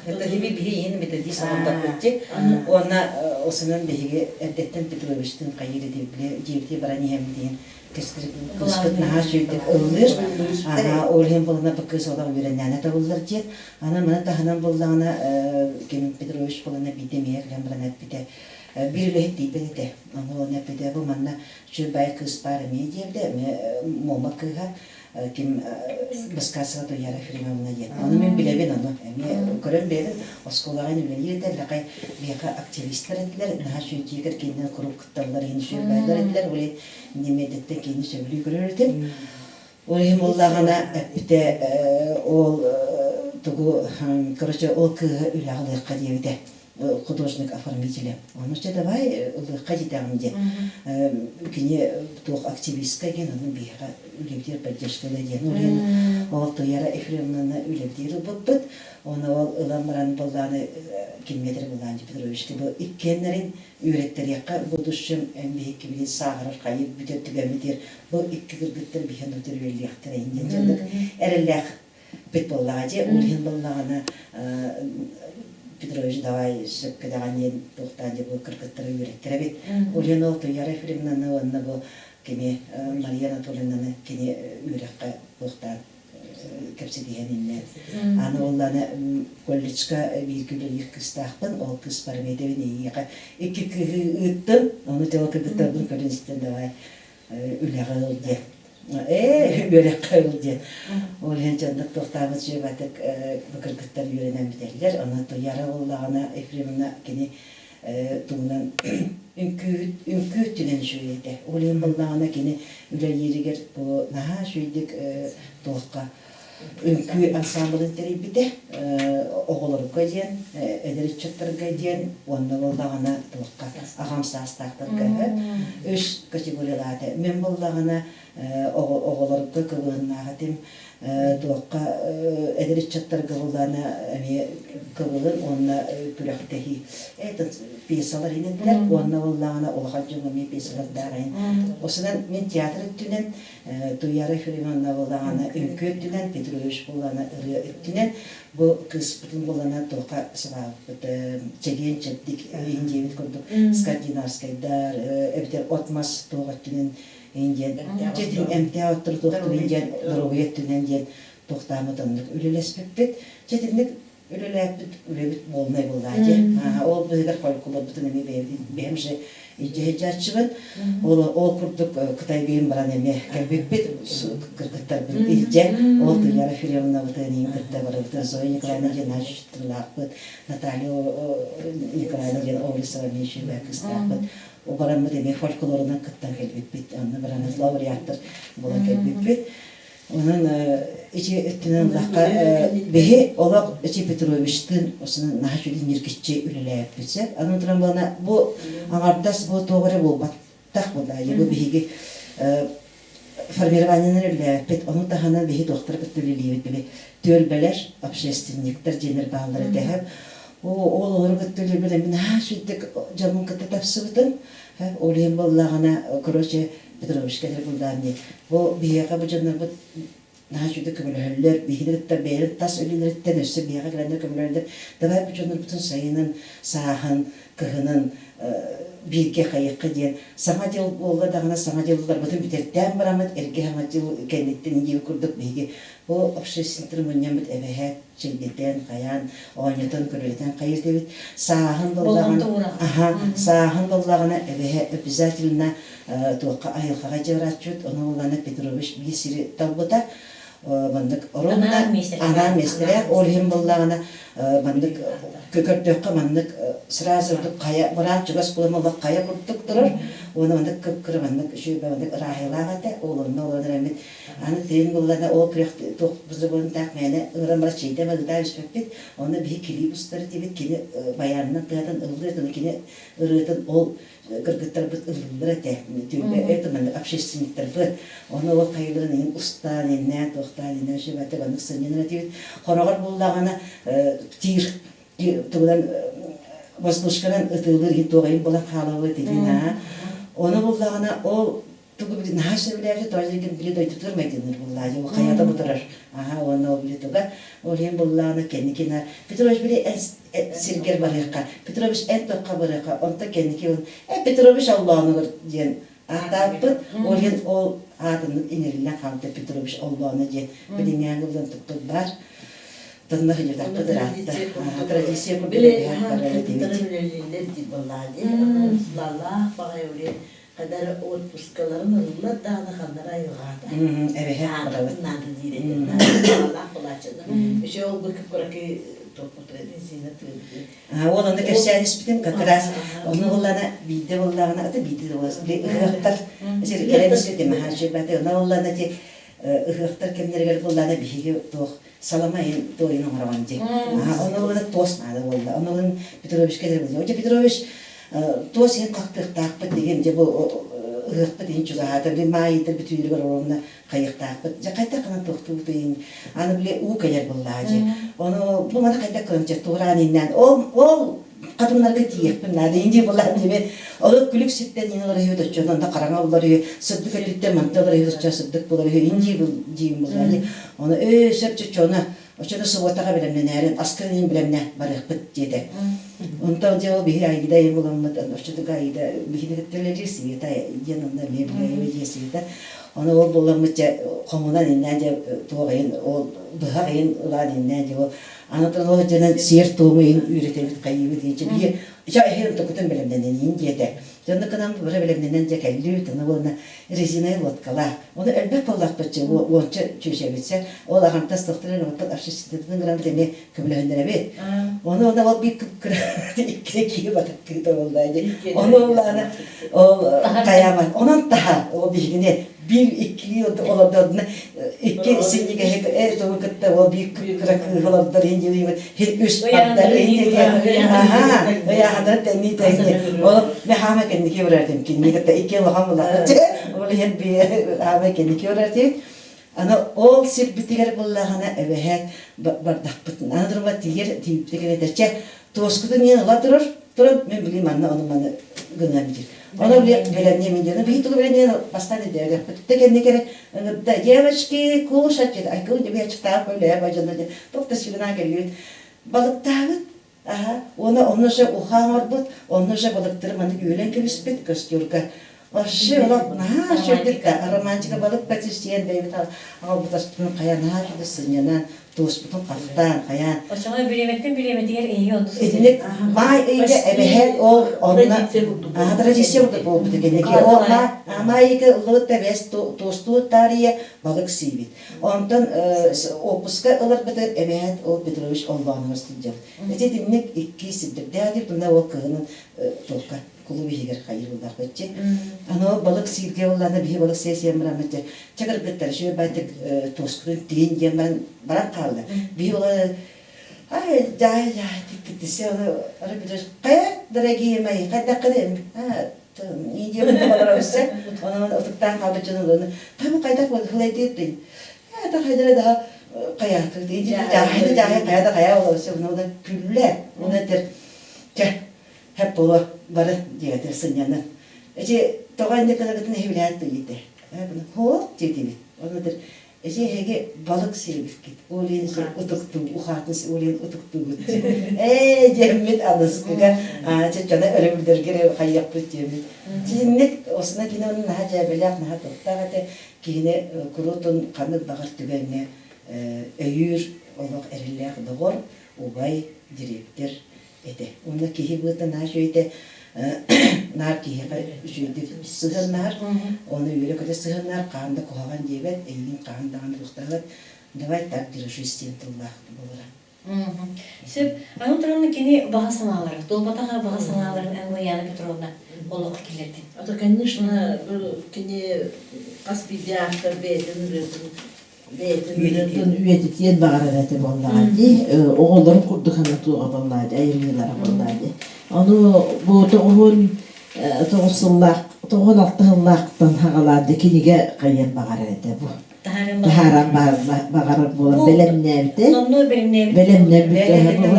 Это хими биһи иһин методист оҥордохпут Уонна осунан биһиги эрдэттэн Петровичтыын хайыыр этибит дьиэбитигэр баран иһэммит иһин кыыспыт наһаа үчүгэйдик ыллыыр. Ана ол иһин буолана бу кыыс олох үөрэнээнэ табыллар диэн. Аны маны таһынан буоллаҕына Ким Петрович буолана биирдэ эмиэ кэлэн баран эппитэ биир үлэһит тиийбэт этэ. Ону он эппитэ бу манна үчүгэй баай кыыс баар эмиэ диэбитэ эмиэ Муома кыыһа ким Баскасова Туяра Ефремовна диэн. Ону мин билэбин ону. Эмиэ көрөн бэйэбин оскуолаҕа үлэлиир этэ, лакай биһиэхэ активистар этилэр, наһаа үчүгэй кинилэр куруук кытталлар, иһин үчүгэй этилэр. Ол немедленно кини сөбүлүү көрөр этим. Ол иһин буоллаҕына эппитэ ол тугу короче ол кыыһы үлэҕэ ылыахха диэбитэ художник оформителя. Ону чэ давай ылыахха диэтэҕим диэн. Кини туох активистка диэн ону биһиэхэ үлэбитигэр поддержка да диэн. Ол иһин ол Туяра Ефремовнаны үлэбитигэр ылбыппыт. Оны ол ылан баран быллааны кимметр Былаан Петровичка бу иккиэннэрин үөрэттэриэххэ будущем эн биһикки билин сааһырар хайыр бүтэр түгэммитигэр бу икки кыргыттар биһэн утар үөрэлиэхтэрэ диэн дьоннук эрэллээх бит буоллаҕа дьэ ол иһин буоллаҕына Петрович давай сөпкө даҕан диэн туохтаан дьэ бу кыргыттары үөрэттэрэбит ол иһин ол Туяра Ефремовнаны уонна бу кини Мария Анатольевнаны кини үөрэххэ туохтаан кэпсэтиһэн иннэ. Аны буоллаана колледжка бииргэ үлэлиир кыыстаахпын, ол кыыс барыметэбин эйиэхэ икки кыыһы ыыттым, ону дьэ ол кыргыттарбын көрөн истэн давай үлэҕэ ыл диэн. Ээ, үөрэххэ ыл диэн. Ол иһин дьоннук туохтаабыт дьиэбатык бу кыргыттар үөрэнэн бүтэллэр. Ону Туяра буоллаҕына Ефремовна кини тугунан үҥкүү үҥкүү өттүнэн үчүгэй этэ. Ол иһин буоллаҕына кини үлэлииригэр бу наһаа үчүгэйдик туохха үҥкүү ансаамбылын тэрийбитэ оҕолорго диэн, эдэр ыччаттарга диэн уонна буоллаҕына туохха аҕам саастаахтарга үс категориялаата. Мин буоллаҕына оҕолорго кыбыһыннаах этим туохха эдэр ыччаттарга буллаана эмиэ кыбылын уонна күрэхтэһии этот пьесалар инэтилэр уонна буоллаҕына улахан дьоҥҥо эмиэ пьесалардаах иһин осунан мин театр өттүнэн Туяра Ефремовна буоллаҕына үҥкүү өттүнэн Петрович буоллаҕына ырыа өттүнэн бу кыыспытын буоллаҕына туохха сыбаабыппыт чэгиэн чэбдик иһин диэбит курдук скандинавскайдар эбэтэр от-мас туох өттүнэн диэн дьэтин эмтээх оттору туохтугун диэн доруобуйа өттүнэн диэн туохтааммыт оннук үлэлэспиппит. Дьэтинник үлэлээппит үлэбит буолнай буоллаа дьэ. Ол быһыгар фольклорбутун эмиэ бэйэбит бэйэм же илдьэ Ол ол курдук Кытайгыйын баран эмиэ кэлбиппит кыргыттарбын илдьэ ол Туяра Филимоновнабытын иин кытта барыбытын Зоя Николаевна Геннадьевичтыылаахпыт Наталья Николаевна диэн Олесова эмиэ үчүгэй кыыстаахпыт Бараммыт эмиэ фольклорунан кыттан кэлбиппит. Онно бараммыт лауреаттар буолан кэлбиппит. Онон ити өттүнэн ыллахха биһи олох ити Петровичтыын осунан наһаа үчүгэй ньиргиччи үлэлээбиппит сөп. Аны туран буолана бу аҥардас бу туох эрэ буолбаттах буолла. Бу биһиги формированиенан үлэлээбиппит. Ону таһынан биһи туохтары кытта үлэлиибит били түөлбэлэр, общественниктар диэннэр бааллар этэ. Ол олору кытта үлэлиир мин наһаа үчүгэйдик дьоммун кытта тапсыбытым. Ол иһин буоллаҕына, короче, Петровичка этэр буоллаҕым дии. Бу биһиэхэ бу дьоннорбут наһаа үчүгэйдик көмөлөһөллөр, биһигини кытта бэйэлэрин тас үлэлэриттэн өссө биһиэхэ кэлэннэр көмөлөһөллөр. Давай бу дьоннорбутун сайынын, сааһын, кыһынын бииргэ хайыахха диэн саҥа дьыл буолла даҕаны саҥа дьылларбытын бүтэртээн бараммыт эргэ саҥа дьыл кэнниттэн диэбит курдук биһиги бу общественный мунньаммыт эбэһээт чэйдэтэн, хайаан, оонньотон, көрүлэтэн хайыр диэбит. Сааһын буоллаҕына, аха, сааһын буоллаҕына эбэһэ обязательно туохха айылҕаҕа дьыарааччыт, ону буоллаҕына Петрович биир сири талбыта. Маннык ровно анаан миэстэлээх, ол иһин буоллаҕына маннык көрдөххө маннык сразу ордук хайа мыраан чугас буолан олох хайа курдук турар уонна маннык кып-кыра маннык үчүгэй маннык ырааһыйлаах этэ ол онно олорон эрэммит Аны тыын буллана ол күрэх туох бузубунтаах мээнэ ыҥыран баран чэйдэ мадытаа түспэппит. Онно биһи килиип устар этибит, кини баянынан тыатан ыллыыр, кини ырыатын ол кыргыттарбыт ыллыыллар этэ. Түөлбэ это маннык общественниктарбыт. Ону ол хайыларын иһин устаан, иннээн, туохтаан, иннээн сүбэтэ маннык сынньанар этибит. Хороҕор буллаҕына тир тугунан воздушканан ытыылыыр иһин туох иһин буолан хаалабыт итин аа. Ону буллаҕына ол тугу били наһаа сөбүлээбитэ тоҕо диэн били дойдутугар майгынныыр буллаа дьэ хайата бутарар аха уонна ол били туга ол иһин буллаана кэнникина Петрович били эн сиргэр барыахха Петрович эн туохха барыахха онто кэнники э Петрович Оллоонугар диэн ааттаабыппыт ол иһин ол аатыннык иҥэриллэн хаалбыта Петрович Оллооно диэн билиҥҥээҥи булан туппут баар тонно сылдьытахпыт ыраатта традиция курдук Били үлэлииллэр дии буоллаа дии лалаах баҕайы Хадара отпускаларын ыллар даҕаны ханнара айылҕаата. Эбэһэ барабыт. Наада диир этэ. Наадалаах былааччаны. Еще ол бу кыракый резина тыырды. Ол онно кэпсээн испитим как раз ону буллана биирдэ буллаҕына ата биирдэ да буолас били ыһыахтар кэлэн испитим аһааччы онно буллана ти ыһыахтар кэмнэригэр буллана биһиги туох салама иһин туойун оҥороҕун дии. Ону буллана туос наада буолла. Ону булан Петровичка этэр Дьэ Петрович туос иһин хахтыахтаахпыт диэн дьэ бу ыһыахпыт иһин чугаһаата били маайыйдар бүтүүлэригэр оруобуна хайыахтаахпыт дьэ хайдах гынан туохтуубут иһин аны били уу кэлэр буоллаҕа дьэ ону бу маны хайдах гынан дьэ туораан ииннээн ол ол хатымнарга тиийиэхпин наада индии буоллаҕым дьэ ол күлүк сиртэн иин олор үһү оччону онно хараҥа булар үһү сырдык өттүттэн манта олор үһү оччо сырдык булар үһү индии диим буоллаҕа ону ээ сөп чоччону Оччону субуотаҕа бэлэмнэнээрин, аскын иһин бэлэмнэ барыахпыт диэтэ. Онтон дьэ ол биһи Аида ийэ буламмыт, оччотугар Аида биһини кытта үлэлиир Света диэн онно эмиэ билэ диэ Света. Ону ол буламмыт дьэ хомунан иннээн дьэ туох иһин ол быһах иһин ылаан иннээн дьэ ол аны туран ол дьэнэн сиэр-туому иһин үөрэтэбит хайыыбыт иһин дьэ биһи дьэ иһин тукутун бэлэмнэнэн диэтэ. Дьэ онно гынан бары бэлэмнэнэн дьэ кэллибит, аны уонна резиновай лодкалаах. Ону элбэх буоллахпыт уонча чүөчэбитсэ. Ол аҕамтас тохтор оттон обществотын гынан эмиэ көмөлөһүннэрэбит. Ону онно ол биир кыра иккире киһи батыктыыта буолла дии. Ону оллаана ол хайааман онон таһа ол биһигини биир иккилии олордордуна икки синньигэһи э тугу кытта ол биир кыра кыыһы олордор иһин диэбит хин үс бардар иһин диэки аха ыйааһыннары тэҥнии тэҥнии ол мен хаама кэнники барар кинини кытта икки улахан буллахпыт ол иһин хаама кэнники барар аны ол сирбитигэр буллаҕына эбэһээт бардахпытын аны турба тиийэр тиийбитигэр этэр чэ туоскутун иэн ыла турар туран мен били манна ону маны гынан диир ону били бэлэмниэ мин диэн биһи тугу бэлэмниэн бастаан өйдөөбөппүт тэ кэнникэри ыҥырда девочки кушать диэт айгыл дебе ачыктаах үлээ бадьана диэн туох да сүгүнаа кэллибит балыктаабыт аха уонна онно же уха оҥорбут онно же балыктары маннык үөлэн кэбиспит костюрга Вообще олох наһаа үчүгэйдик да романтика балык патиссиен бэйэбит аҕалбыт аспытын хайа наһаа үчүгэй сынньанан туоспутун хахтаан хайаан Оччоҕо бириэмэттэн бириэмэтигэр эһиги онно Итинник маай ыйга эбэһээт ол онно аха традиция курдук буолбут кэнники ол маай ыйга ыллыбыт да эбээс туостуу таарыйа балык сиибит. Онтон отпуска ыларбытыгар эбээт ол Петрович Оллоонугар сылдьабыт. Ити итинник икки сирдэрдээх диир мына ол кыһынын туохха кулууп иһигэр хайыыллаах баччы. Аны ол балык сииргэ буоллаҕына биһи балык сиэ сиэн бараммыт дьэ чэ кыргыттар үчүгэй баайдык туоскутун тиин диэн баран баран хаалла. Биһи ол ай дьаай дьаай титтисе аны хайа дорогие мои хайдаххын не диэбин олоробуса онон утуктаан хаалбыт дьон олону хайбу хайдах хылайдыыр это хайдара да хайаатык дьааһыны дьааһы хайа да хайа олоруса уна күллэ уна этэр чэ Хэп буолуо, бары диэтэ сынньанан. Эчи тоҕо инник гынаргытын эһи билээт диэтэ. Һоок диэтибит. Ону этэр, эчи эһиги балык сиэбиккит, ол иһин утуктуу, ухаатын ол иһин утуктуугут. Ээ диэммит аныскыга чаччана өрөбүллэргэ хайыахпыт диэммит. Ситинник осуна кини onun наһаа дьээбэлээх, наһаа туохтаах этэ. Киһини куруутун ханнык баҕар түгэҥҥэ өйүүр, олох эрэллээх доҕор, убай, дириэктэр этэ. Уонна киһи быата наһаа үчүгэй наар киһиэхэ үчүгэйдик сыһыаннаһар, оны үөрэ-көтө сыһыаннаһар, хаан да куһаҕан диэбэт, эйигин хаан даҕаны туохтаабат, давай так держись диэн тыллаах буолара. Сөп. Аны туран кини баҕа санаалара, туолбатах баҕа санааларын Ангуяна Петровна олоххо киллэрдин. Это, конечно, кини хас биирдии автор бэйэтин ырыатын бэйэтин ырыатын үйэтитиэн баҕарар этэ буоллаҕа дии оҕолорун курдук аны туоҕа буоллаҕа дии айымньылара буоллаҕа дии ону бу тоҕуһун 9 сыллаах, 96 сыллаахтан хаҕалаан дьэ кинигэ хайыан баҕарар этэ бу. Таһааран баҕарар буолан бэлэмнээбитэ. Бэлэмнээбитэ.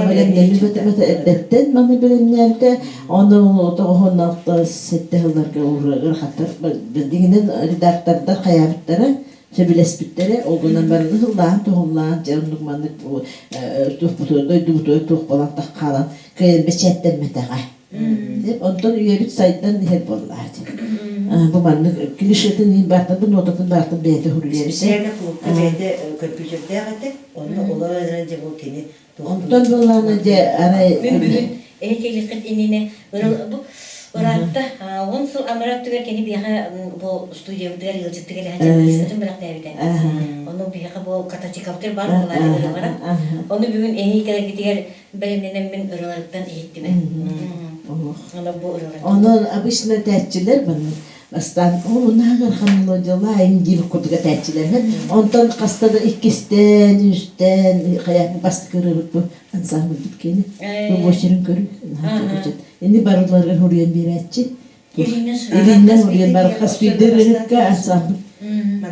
Бэлэмнээбитэ эрдэттэн маны бэлэмнээбитэ. Ону 96 сылларга ыарахаттар дигинэн редактордар хайаабыттара сөбүлэспиттэрэ. Ол гынан баран ыһыллаан туһуллаан дьэ оннук маннык туохпутугар дойдубутугар туох буолан хаалан кыайан бэчээттэммэтэҕэ. Онтон үйэбит сайдан иһэр буоллаачы. Бу маннык клишетин иһин баартан, бу нотатын баартан бэйэтэ суруйар. Специально клубка бэйэтэ көмпүүтэрдээх этэ. Онно олорон эрэн дьэ бу кини Онтон буоллаана дьэ арай Мин бүгүн эһи иннинэ бу ыраатта 10 сыл анараа өттүгэр кини биһиэхэ бу студиябытыгар ыалдьыттыгар сылдьан дискатын бэлэхтээбитэ. Ону биһиэхэ бу кататикабытыгар баар буоллаана ырыалара. Ону бүгүн эһи кэлэргитигэр бэлэмнэнэммин ырыаларыттан иһиттим. Ону бу ырыалар. Онон обычно этээччилэр маннык бастаан уунааҕар мелодиялаайын диир курдук этээччилэр. Онтон хаста да иккистээн, үстээн хайаан бастакы ырыабыт бу ансамбльбыт киэнэ. Бу буочарын көрүү. Ини барыларыгар хоруйан биэрээччи. Илииннэн суруйан бар хас биирдии ырыһыкка ансамбль.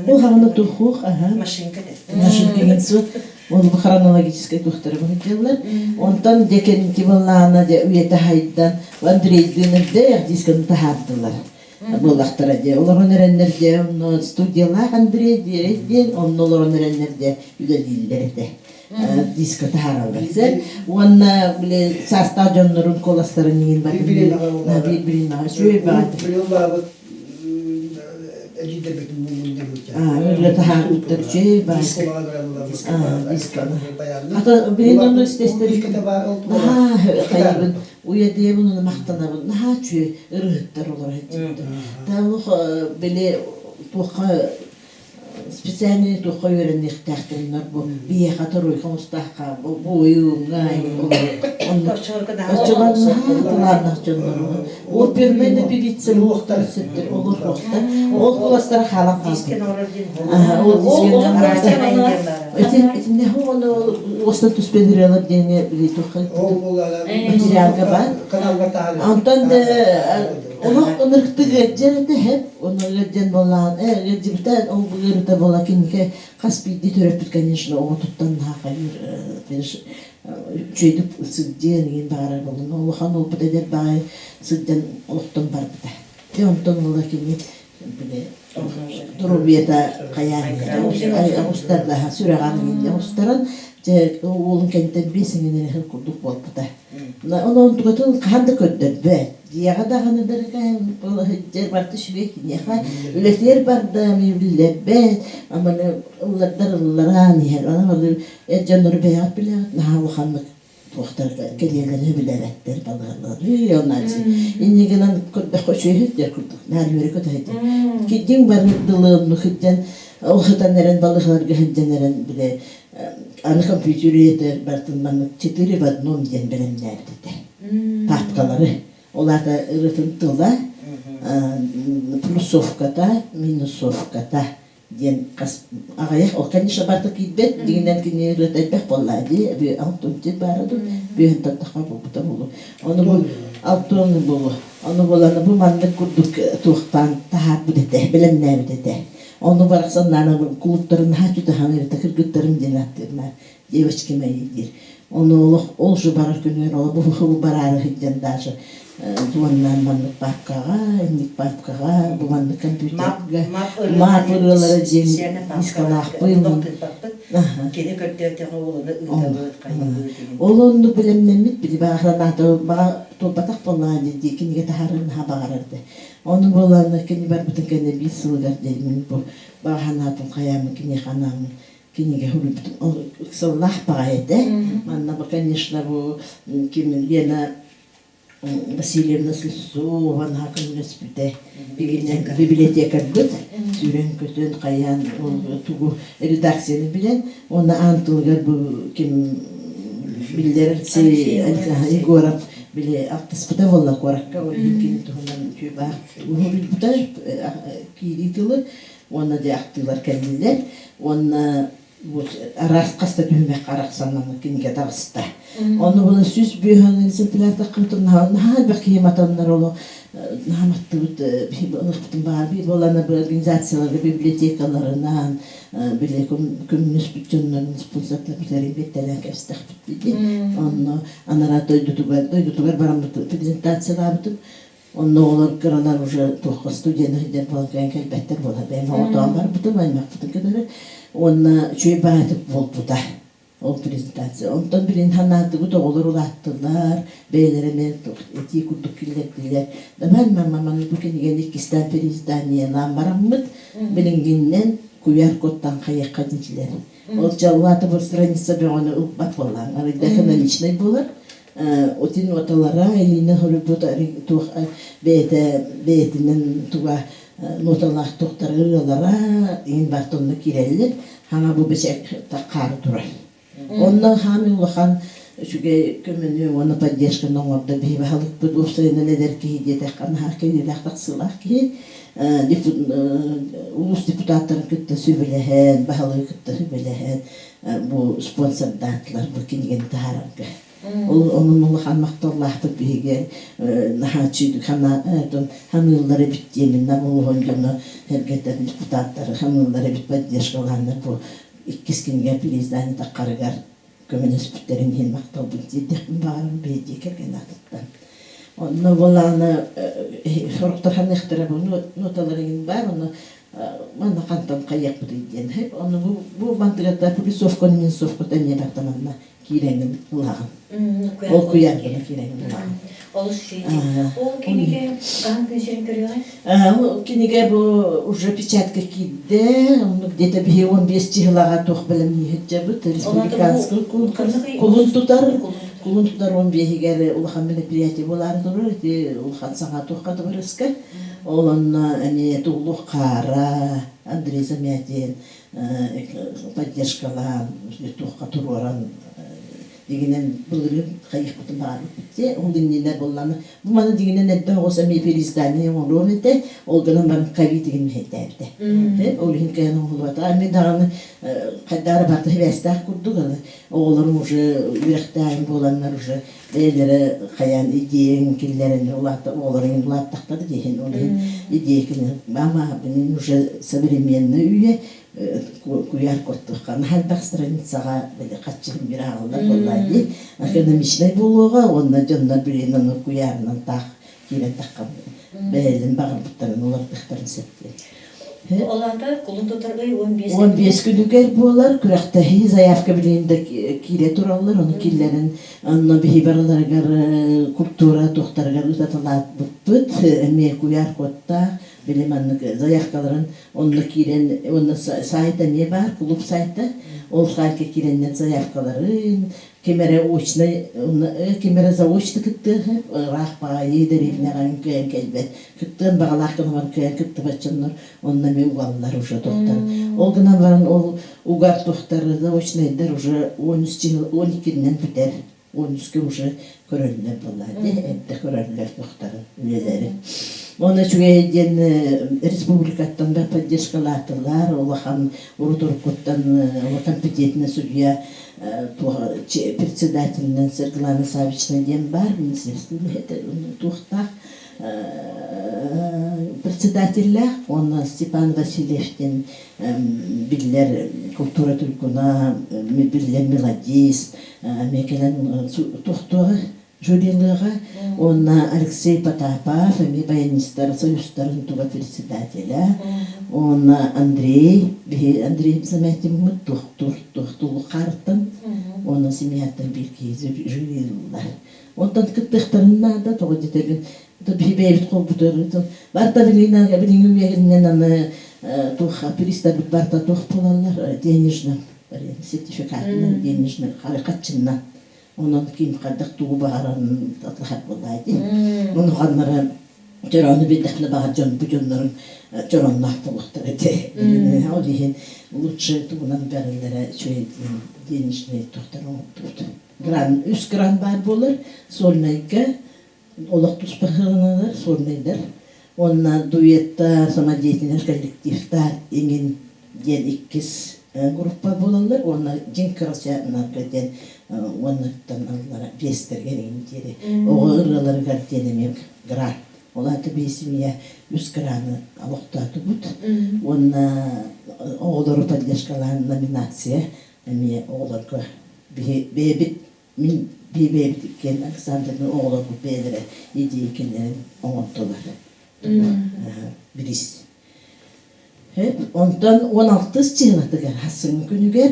Ол хаҕына тухуох аха. Машинка Машинка деген суох. Ол хронологическай туохтара быһыдьаллар. Онтон дьэ кэнники буоллаҕына дьэ үйэтэ хайдан Андрейдыын эрдээх дисканы таһаардылар. Буоллахтара дьэ олорон эрэннэр дьэ онно студиялаах Андрей диэн онно олорон эрэннэр дьэ үлэлииллэр этэ. Диска таһаараллар. Уонна били саастаах дьоннорун куоластарын иһин бары биир-бириин аҕа үчүгэй баҕайы. Үлэ таһаарбыттар үчүгэй баҕайы. Ата билин ону истэстэр наһаа хайыбын уйадыйабын уонна махтанабын наһаа үчүгэй ырыһыттар олоро сылдьыбыттар. Таалых били туохха специальный туохха үөрэниэхтээхтэриннэр бу биһиэхэ торуй хомустаахха бу ойууҥҥа оччолор талааннаах дьоннор опернай да певица олохтар олохтар ол куластара хаалан хаалбыт ол итиннэ ону уостан түспэт ырыалар диэни били туохха материалга баар онтон да Олох ынырыктык ыалдьар этэ һэп, ону ыалдьан буоллаҕын, ээ ыалдьыбыта ол ыарыыта буола кинигэ хас биирдии төрөппүт, конечно, оҕотуттан наһаа хайыыр, конечно, үчүгэйдик сылдьыан игин баҕарар буолан, улахан уолбут эдэр баҕайы сылдьан олохтон барбыта. Дьэ онтон ыла кини били доруобуйата хайаан оҕустардаһа сүрэҕэр оҕустаран дьэ уолун кэнниттэн биэс иҥин эрэ курдук буолбута. Ону онтукатын хаһан да көрдөрбөт. Дьиэҕэ даҕаны дьэр барда үчүгэй киниэхэ үлэтигэр барда биллэрбэт аманы ыллардар ыллараан иһэр. Онон эр дьоннору бэйэҕит билэҕит наһаа улаханнык туохтарга кэлиэлэрин билээбэттэр балыһаллар. Үй инньэ гынан көрдөххө үчүгэй диэр курдук наар үөрэ көтө сылдьар. Киддиҥ бары дылы оннук сылдьан ол сытан эрэн балыһаларга сылдьан эрэн бile аны компьютер үйэтэ барытын маннык четыре в одном диэн бэлэмнээбит этэ. Папкалары. Ол аата ырытын тыла, плюсовката, минусовката диэн хас аҕыйах, ол конечно барыта киирбэт, дигинэн кини ырыата элбэх буоллаа дии, би алтон баара дуу, бүөһүн таттахха буолбута буолуо. Ону бу алтон буолуо. Ону буолан бу маннык курдук туохтаан таһаарбыт этэ, бэлэмнээбит этэ. Ону барахсан наана кулуттарын наһаа чутахан эритэ кыргыттарым диэн ааттыырнаар девочки мои диир. Ону олох ол же барар күнүгэр олох бу бараары сылдьан даже звоннаан маннык папкаҕа, инник папкаҕа, бу маннык компьютерга мап ырыалара диэн дискалаахпын. Кини көрдөөтөҕө уолуну ыытабыт, хайыыбыт. Ол оннук бэлэмнэммит били баҕа баҕа туолбатах буоллаҕа дии кинигэ таһаарар наһаа баҕарар да. Ону буолан кини барбытын кэннэ биир сылыгар диэн бу баҕа санаатын хайааммын киниэхэ анааммын кинигэ суруйбутум. Ол ыксаллаах баҕайы этэ. Манна бу, конечно, бу ким Лена Васильевна Слепцова наһаа көмөлөспүтэ. Библиотекарбыт сүүрэн-көтөн хайаан ол тугу редакцияны билэн уонна аан тылыгар бу ким биллэр Егоров били алтыспыта буолла куоракка ол иһин кини туһунан үчүгэй баах уһуруйбута киирии тылы уонна дьэ ахтыылар кэллилэр уонна. Бу араас хас да түһүмэххэ арахсан аны кинигэ таҕыста. Ону була 105 экземпляр таххыбытын наһаа элбэх киһи матаннар оло наһаа маттыбыт ылыахпытын баар биир буолана бу организацияларга библиотекаларынан били көмүнүспүт дьоннорун спонсордарбытарын биэртэлээн кэбистэхпит дии. Онно анараа дойдутугар дойдутугар бараммыт презентациялаабытым. Онно оҕолор кыралар уже туохха студент сылдьар буолан кэлэн кэлбэттэр буолар. Бэйэм оҕотоон барбытым, аймахпытын кытары. Уонна үчүгэй баҕайытык буолбута ол презентация. Онтон билин санаатыбыт оҕолор улааттылар, бэйэлэрэ эмиэ этии курдук киллэрдилэр. Давай, мама, маны бу кинигэни иккистээн переизданиелаан бараммыт, билиҥҥиннэн куйаар кодтан хайыахха диэтилэр. Ол дьаллаата бу страница бөҕөнү ылбат буоллаан, арыйда экономичнай буолар. Отин ноталара илиинэн хоруйбут туох бэйэтэ бэйэтинэн туга ноталаах туохтара ырыалара иҥин бартонно киирэллэр. Хаҥа бу бэчэк хаары турар. Онно хаамый улахан үчүгэй көмөнү уонна поддержканы оҥордо биһи баһылыкпыт уопсайынан эдэр киһи диэтэххэ наһаа кэлиилээх тахсыылаах киһи улуус депутаттарын кытта сүбэлэһэн, баһылыгы кытта сүбэлэһэн бу спонсордаатылар бу кинигэни таһаарарга. Ол онон улахан махталлаахпыт биһиги наһааччы ханыыллар эбит диэмин Нам улууһун дьоно сэргэтэ депутаттары ханыыллар эбит поддержкалааннар бу иккис кинигэ переиздание таххарыгар көмөлөспүттэрин иһин махталбын тиэрдиэхпин баҕарабын биһиги кэргэн аатыттан. Онно буолаана сорохтор ханыахтара бу ноталар иҥин баар, ону манна хантан хайыахпытый диэн. Ону бу бу мантыгата плюсовка минусовка эмиэ барта манна киирэҥин ылаҕын. Ол куйааргына киирэҥин ылаҕын. Олус үчүгэй. Ол кинигэ хаһан күн сирин көрүөҕүй? Ол кинигэ бу уже печатка киирдэ. Оннук где-то биһи 15 чыһылаҕа туох бэлэмнии сылдьабыт. Республиканский конкурс кулун тутар. Кулун тутар 15-игэр улахан мероприятие буолаары турар. Ити улахан саҥа туохха дыбарыска. Ол онно эмиэ Туллук Хаара, Андрей Замятин поддержкалаан, туохха туруоран дигинэн былырыын хайыахпытын баҕарбыппыт дии. Ол иннинэ буоллаҕына бу маны дигинэн эрдэ оҕус эмиэ переиздание оҥоруом этэ. Ол гынан баран ковид игин мэһэйдээбитэ. Ол иһин кэлэн оҥоһуллубата. Эмиэ даҕаны хайдах эрэ барыта сибээстээх курдук аны оҕолорум уже үөрэхтээҕин буоланнар уже бэйэлэрэ хайаан идеяҥ киллэрэн улаатта оҕолорун улааттахтар диэһин ол иһин идея кини мама блин уже современный үйэ куйаар курдук наһаа элбэх страницаҕа били хаччыгын биир ааҕыллар буоллаа дии экономичнай буолуоҕа уонна дьоннор билин ону куйаарынан таах киирэн таххан бэйэлэрин баҕарбыттарын уларытыахтарын сөп диэн. Ол аата кулун тутар ый 15 15 күнүгэр буолар күрэхтэһии заявка билигин да киирэ тураллар ону киллэрэн онно биһи барыларыгар культура туохтарыгар ыытаталаабыппыт эмиэ куйаар кодтаах били маннык заявкаларын онно киирэн уонна сайт эмиэ баар клуб сайта ол сайтка киирэннэр заявкаларын ким эрэ очнай ким эрэ заочно кыттыа ыраах баайыы дэриэбинэҕэ кыайан кэлбэт кыттыан баҕалаах гынан кыайан кыттыбат дьоннор онно эмиэ угаллар уже туохтар ол гынан баран ол угар туохтар заочнайдар уже 12-нэн бүтэр 13-кэ уже көрөллөр буоллаа дии эрдэ көрөллөр туохтарын үлэлэрин Уонна үчүгэй диэн республикаттан да поддержкалаатылар улахан урут уруккуттан компетентный судья председателинэн Саргылана Савична диэн баар министерство туохтаах председателлээх уонна Степан Васильев диэн биллэр культура туйгуна, биллэр мелодист, эмиэ кэлэн туохтуоҕа жюрилыаҕа уонна Алексей Потапов эмиэ баянистар союзтарын туга председателэ уонна Андрей биһи Андрей Замятиммыт туохтуур туохтуулукаартан уонна семьяттан биир киһи жюрилылар онтон кыттыахтарын наада тоҕо диэтэргин биһи бэйэбит холбутугар барыта билигин билиҥҥи үйэгинэн аны туох туристарбыт барыта туох буолаллар денежно сертификатынан денежно хаччыннан онон ким хайдах тугу баҕарарын атлаһар буоллаа дии ону ханнара чороону билдэхпинэ баҕар дьон бу дьоннорун чоронноох буолуохтара этэ ол иһин лучше тугунан бэриллэрэ үчүгэй денежный туохтар оҥордубут гран үс гран баар буолар сольнайга олох туспа сыаналанар сольнайдар уонна дуэттар самодеятельнай коллективтар иҥин диэн иккис. группа буолаллар уонна дьиҥ кырачааннарга диэн уоннаттан аллара биэстэригэр иҥин диэри оҕо ырыаларыгар диэн эмиэ грант. Ол аата биир семья үс граны олохтоотубут уонна оҕолору поддержкалаан номинация эмиэ оҕолорго биһи бэйэбит мин бэйэбит иккиэн Александрны оҕолорбут бэйэлэрэ идея киллэрэн оҥордулар. Бириис. Онтон 16 чыһылатыгар хассын күнүгэр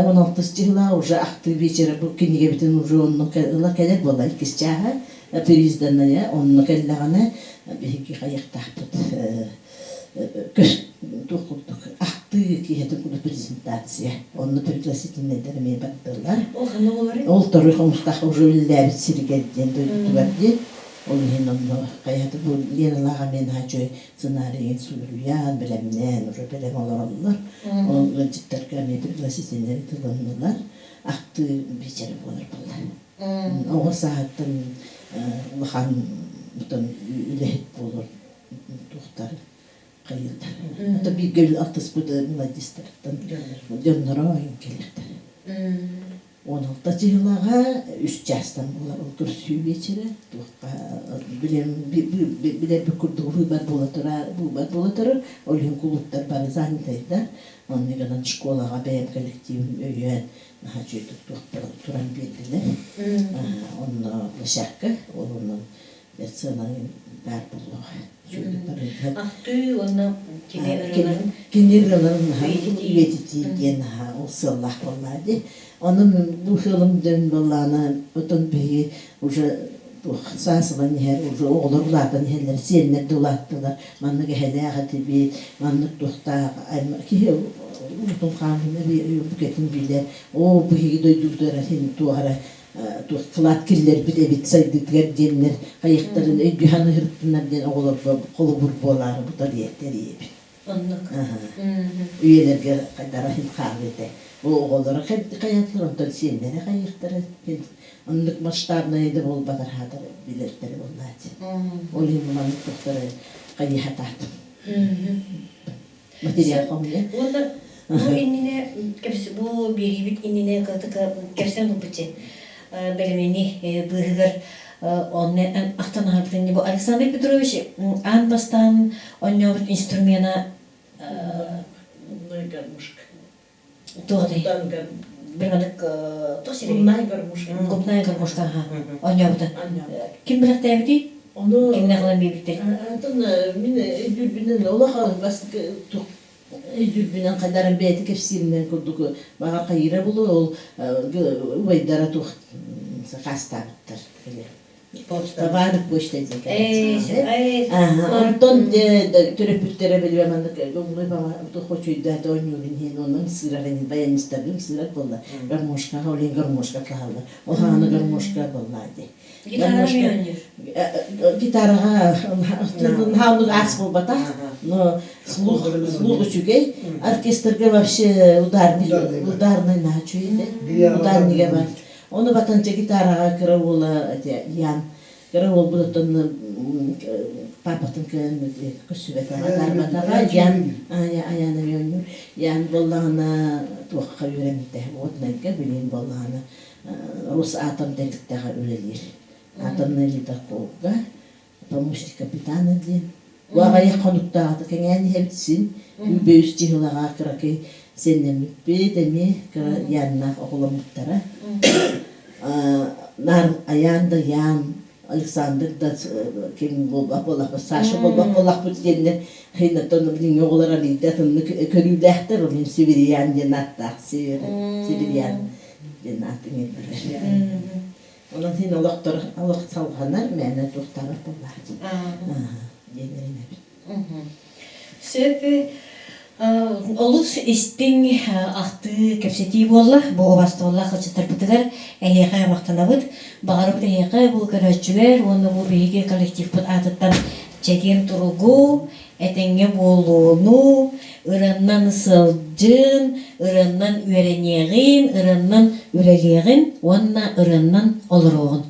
16 чыһыла уже ахтыы вечера бу кинигэбитин уже онно ыла кэлэр буолла иккис чааһа переизданная онно кэллэҕинэ биһиги хайыахтаахпыт көс туох курдук ахтыы киһитин курдук презентация онно пригласительнайдар эмиэ бардылар Ол ханна буоларый? Ол торуй хомустаах уже үлэлээбит сиригэр диэн дойдутугар диэн ол иһин онно хайата бу Леналаах эмиэ наһаа үчүгэй сценарийын суруйан, бэлэмнээн, уже бэлэм олороллор. Ол ыалдьыттарга эмиэ пригласительнай тылыннылар. Ахтыы биэчэрэ буолар буолла. Оҕо сааһыттан улахан үлэһит буолар туохтар хайыылар. Ото бииргэ алтыспыт мелодистартан дьонноро кэлиэхтэр. 16 чыһылаҕа үс чаастан буолар ол көрсүү биэчэрэ туохха билэрбит курдук быыбар буола турар быыбар буола турар ол иһин кулууптар бары занятайдар онно гынан школаҕа бэйэм коллективым өйөөн наһаа үчүгэйдик туран биэрдилэр онно площадка ол онон сыананы баар буолуоҕа. Ахтыы уонна кини ырыаларын кини ырыаларын үйэтитии диэн наһаа ол сыаллаах буоллаа дии. Онон бу сыалым дьон буоллаҕына отон биһиги уже саас ылан иһэр уже оҕолор улаатан иһэллэр сиэннэр да улааттылар маннык эһэлээх этибит маннык туохтаах киһи уутун хаанын букетин билэр оо биһиги дойдубутугар син туох эрэ туох кылаат киллэрбит эбит сайдыытыгар диэннэр хайыахтарын өйдүһэн ыһырыттыннар диэн оҕолорго холобур буолаары бу тэрийэбит. Оннук. Үйэлэргэ хайдара иһин хаалыы этэ. Оҕолоро хайаатылар, онтон сиэннэрэ хайыахтара оннук масштабнай да буолбатар хаатар билэртэрэ буоллааччы. Ол иһин маннык туохтары хайыһатаатым. Материал хомуйа. Уонна бу иннинэ бу биэриибит иннинэ кылтыка кэпсээн булбутча бэлэмнэни быыһыгар онно ахтан аһарбытын бу Александр Петрович аан бастаан оонньообут инструмена Губная гармошка. Туох Бирманык туох сирэй? Губная гармошка. Губная гармошка, аха. Оонньообута. Ким бэлэхтээбитий? Ону Кимнээх ылан биэрбиттэр? Антон мин өйдүүрбүнэн улахан бастакы өйдүүрбүнэн хайдарын бэйэтэ кэпсииринэн курдук баҕар хайыыра булу ол убайдара туох сакаастаабыттар Товары почта диэн Онтон төрөппүттэрэ билбэ маннык гумнуй хочуйдаата оонньуурун иһин онон сыырар баянистаргым сыырар буолла гармошкаҕа олен гармошка хаалла ол хаана гармошка буолла дии гитараҕа наһаа аас буолбатах но слух слух үчүгэй оркестрга вообще ударный ударный наһаа үчүгэй ударнига бар Ону батанча гитараҕа кыра уола Ян кыра уолбут оттон папатын көрсүбэтэҕэ, таарбатаҕа Ян Аяна оонньуур. Ян буоллаҕына туохха үөрэммитэ воднайга билигин буоллаҕына Росатом тэрилтэҕэ үлэлиир. Атомнай ледоколга помощник капитана диэн. Бу аҕыйах хонуктааҕыта кэҥээн иһэбит син. Үүбэ үс чыһылаҕа кыракый сиэннэммиппит эмиэ кыра Яннаах оҕоломмуттара. Наар Аян да Ян, Александр да ким буолбах буоллахпыт, Саша буолбах буоллахпыт диэннэр хыйнаттан билиҥҥи оҕолор арыйда атыннык көрүүлээхтэр, ол иһин Сибириян диэн ааттаах Сибириян диэн аат иҥэрдилэр. Онон син олохтор олох салҕанар, мээнэ туохтаабат буоллааччы диэн эрэнэбин. Сөп. Олус истиҥ ахтыы кэпсэтии буолла. Бу убастабыллаах ыччаттарбытыгар эһиэхэ махтанабыт. Баҕарабыт эһиэхэ бу көрөөччүлэр уонна бу биһиги коллективпыт аатыттан чэгиэн туругу, этэҥҥэ буолууну, ырыаннан сылдьын, ырыаннан үөрэниэҕин, ырыаннан үлэлиэҕин уонна ырыаннан олоруоҕун.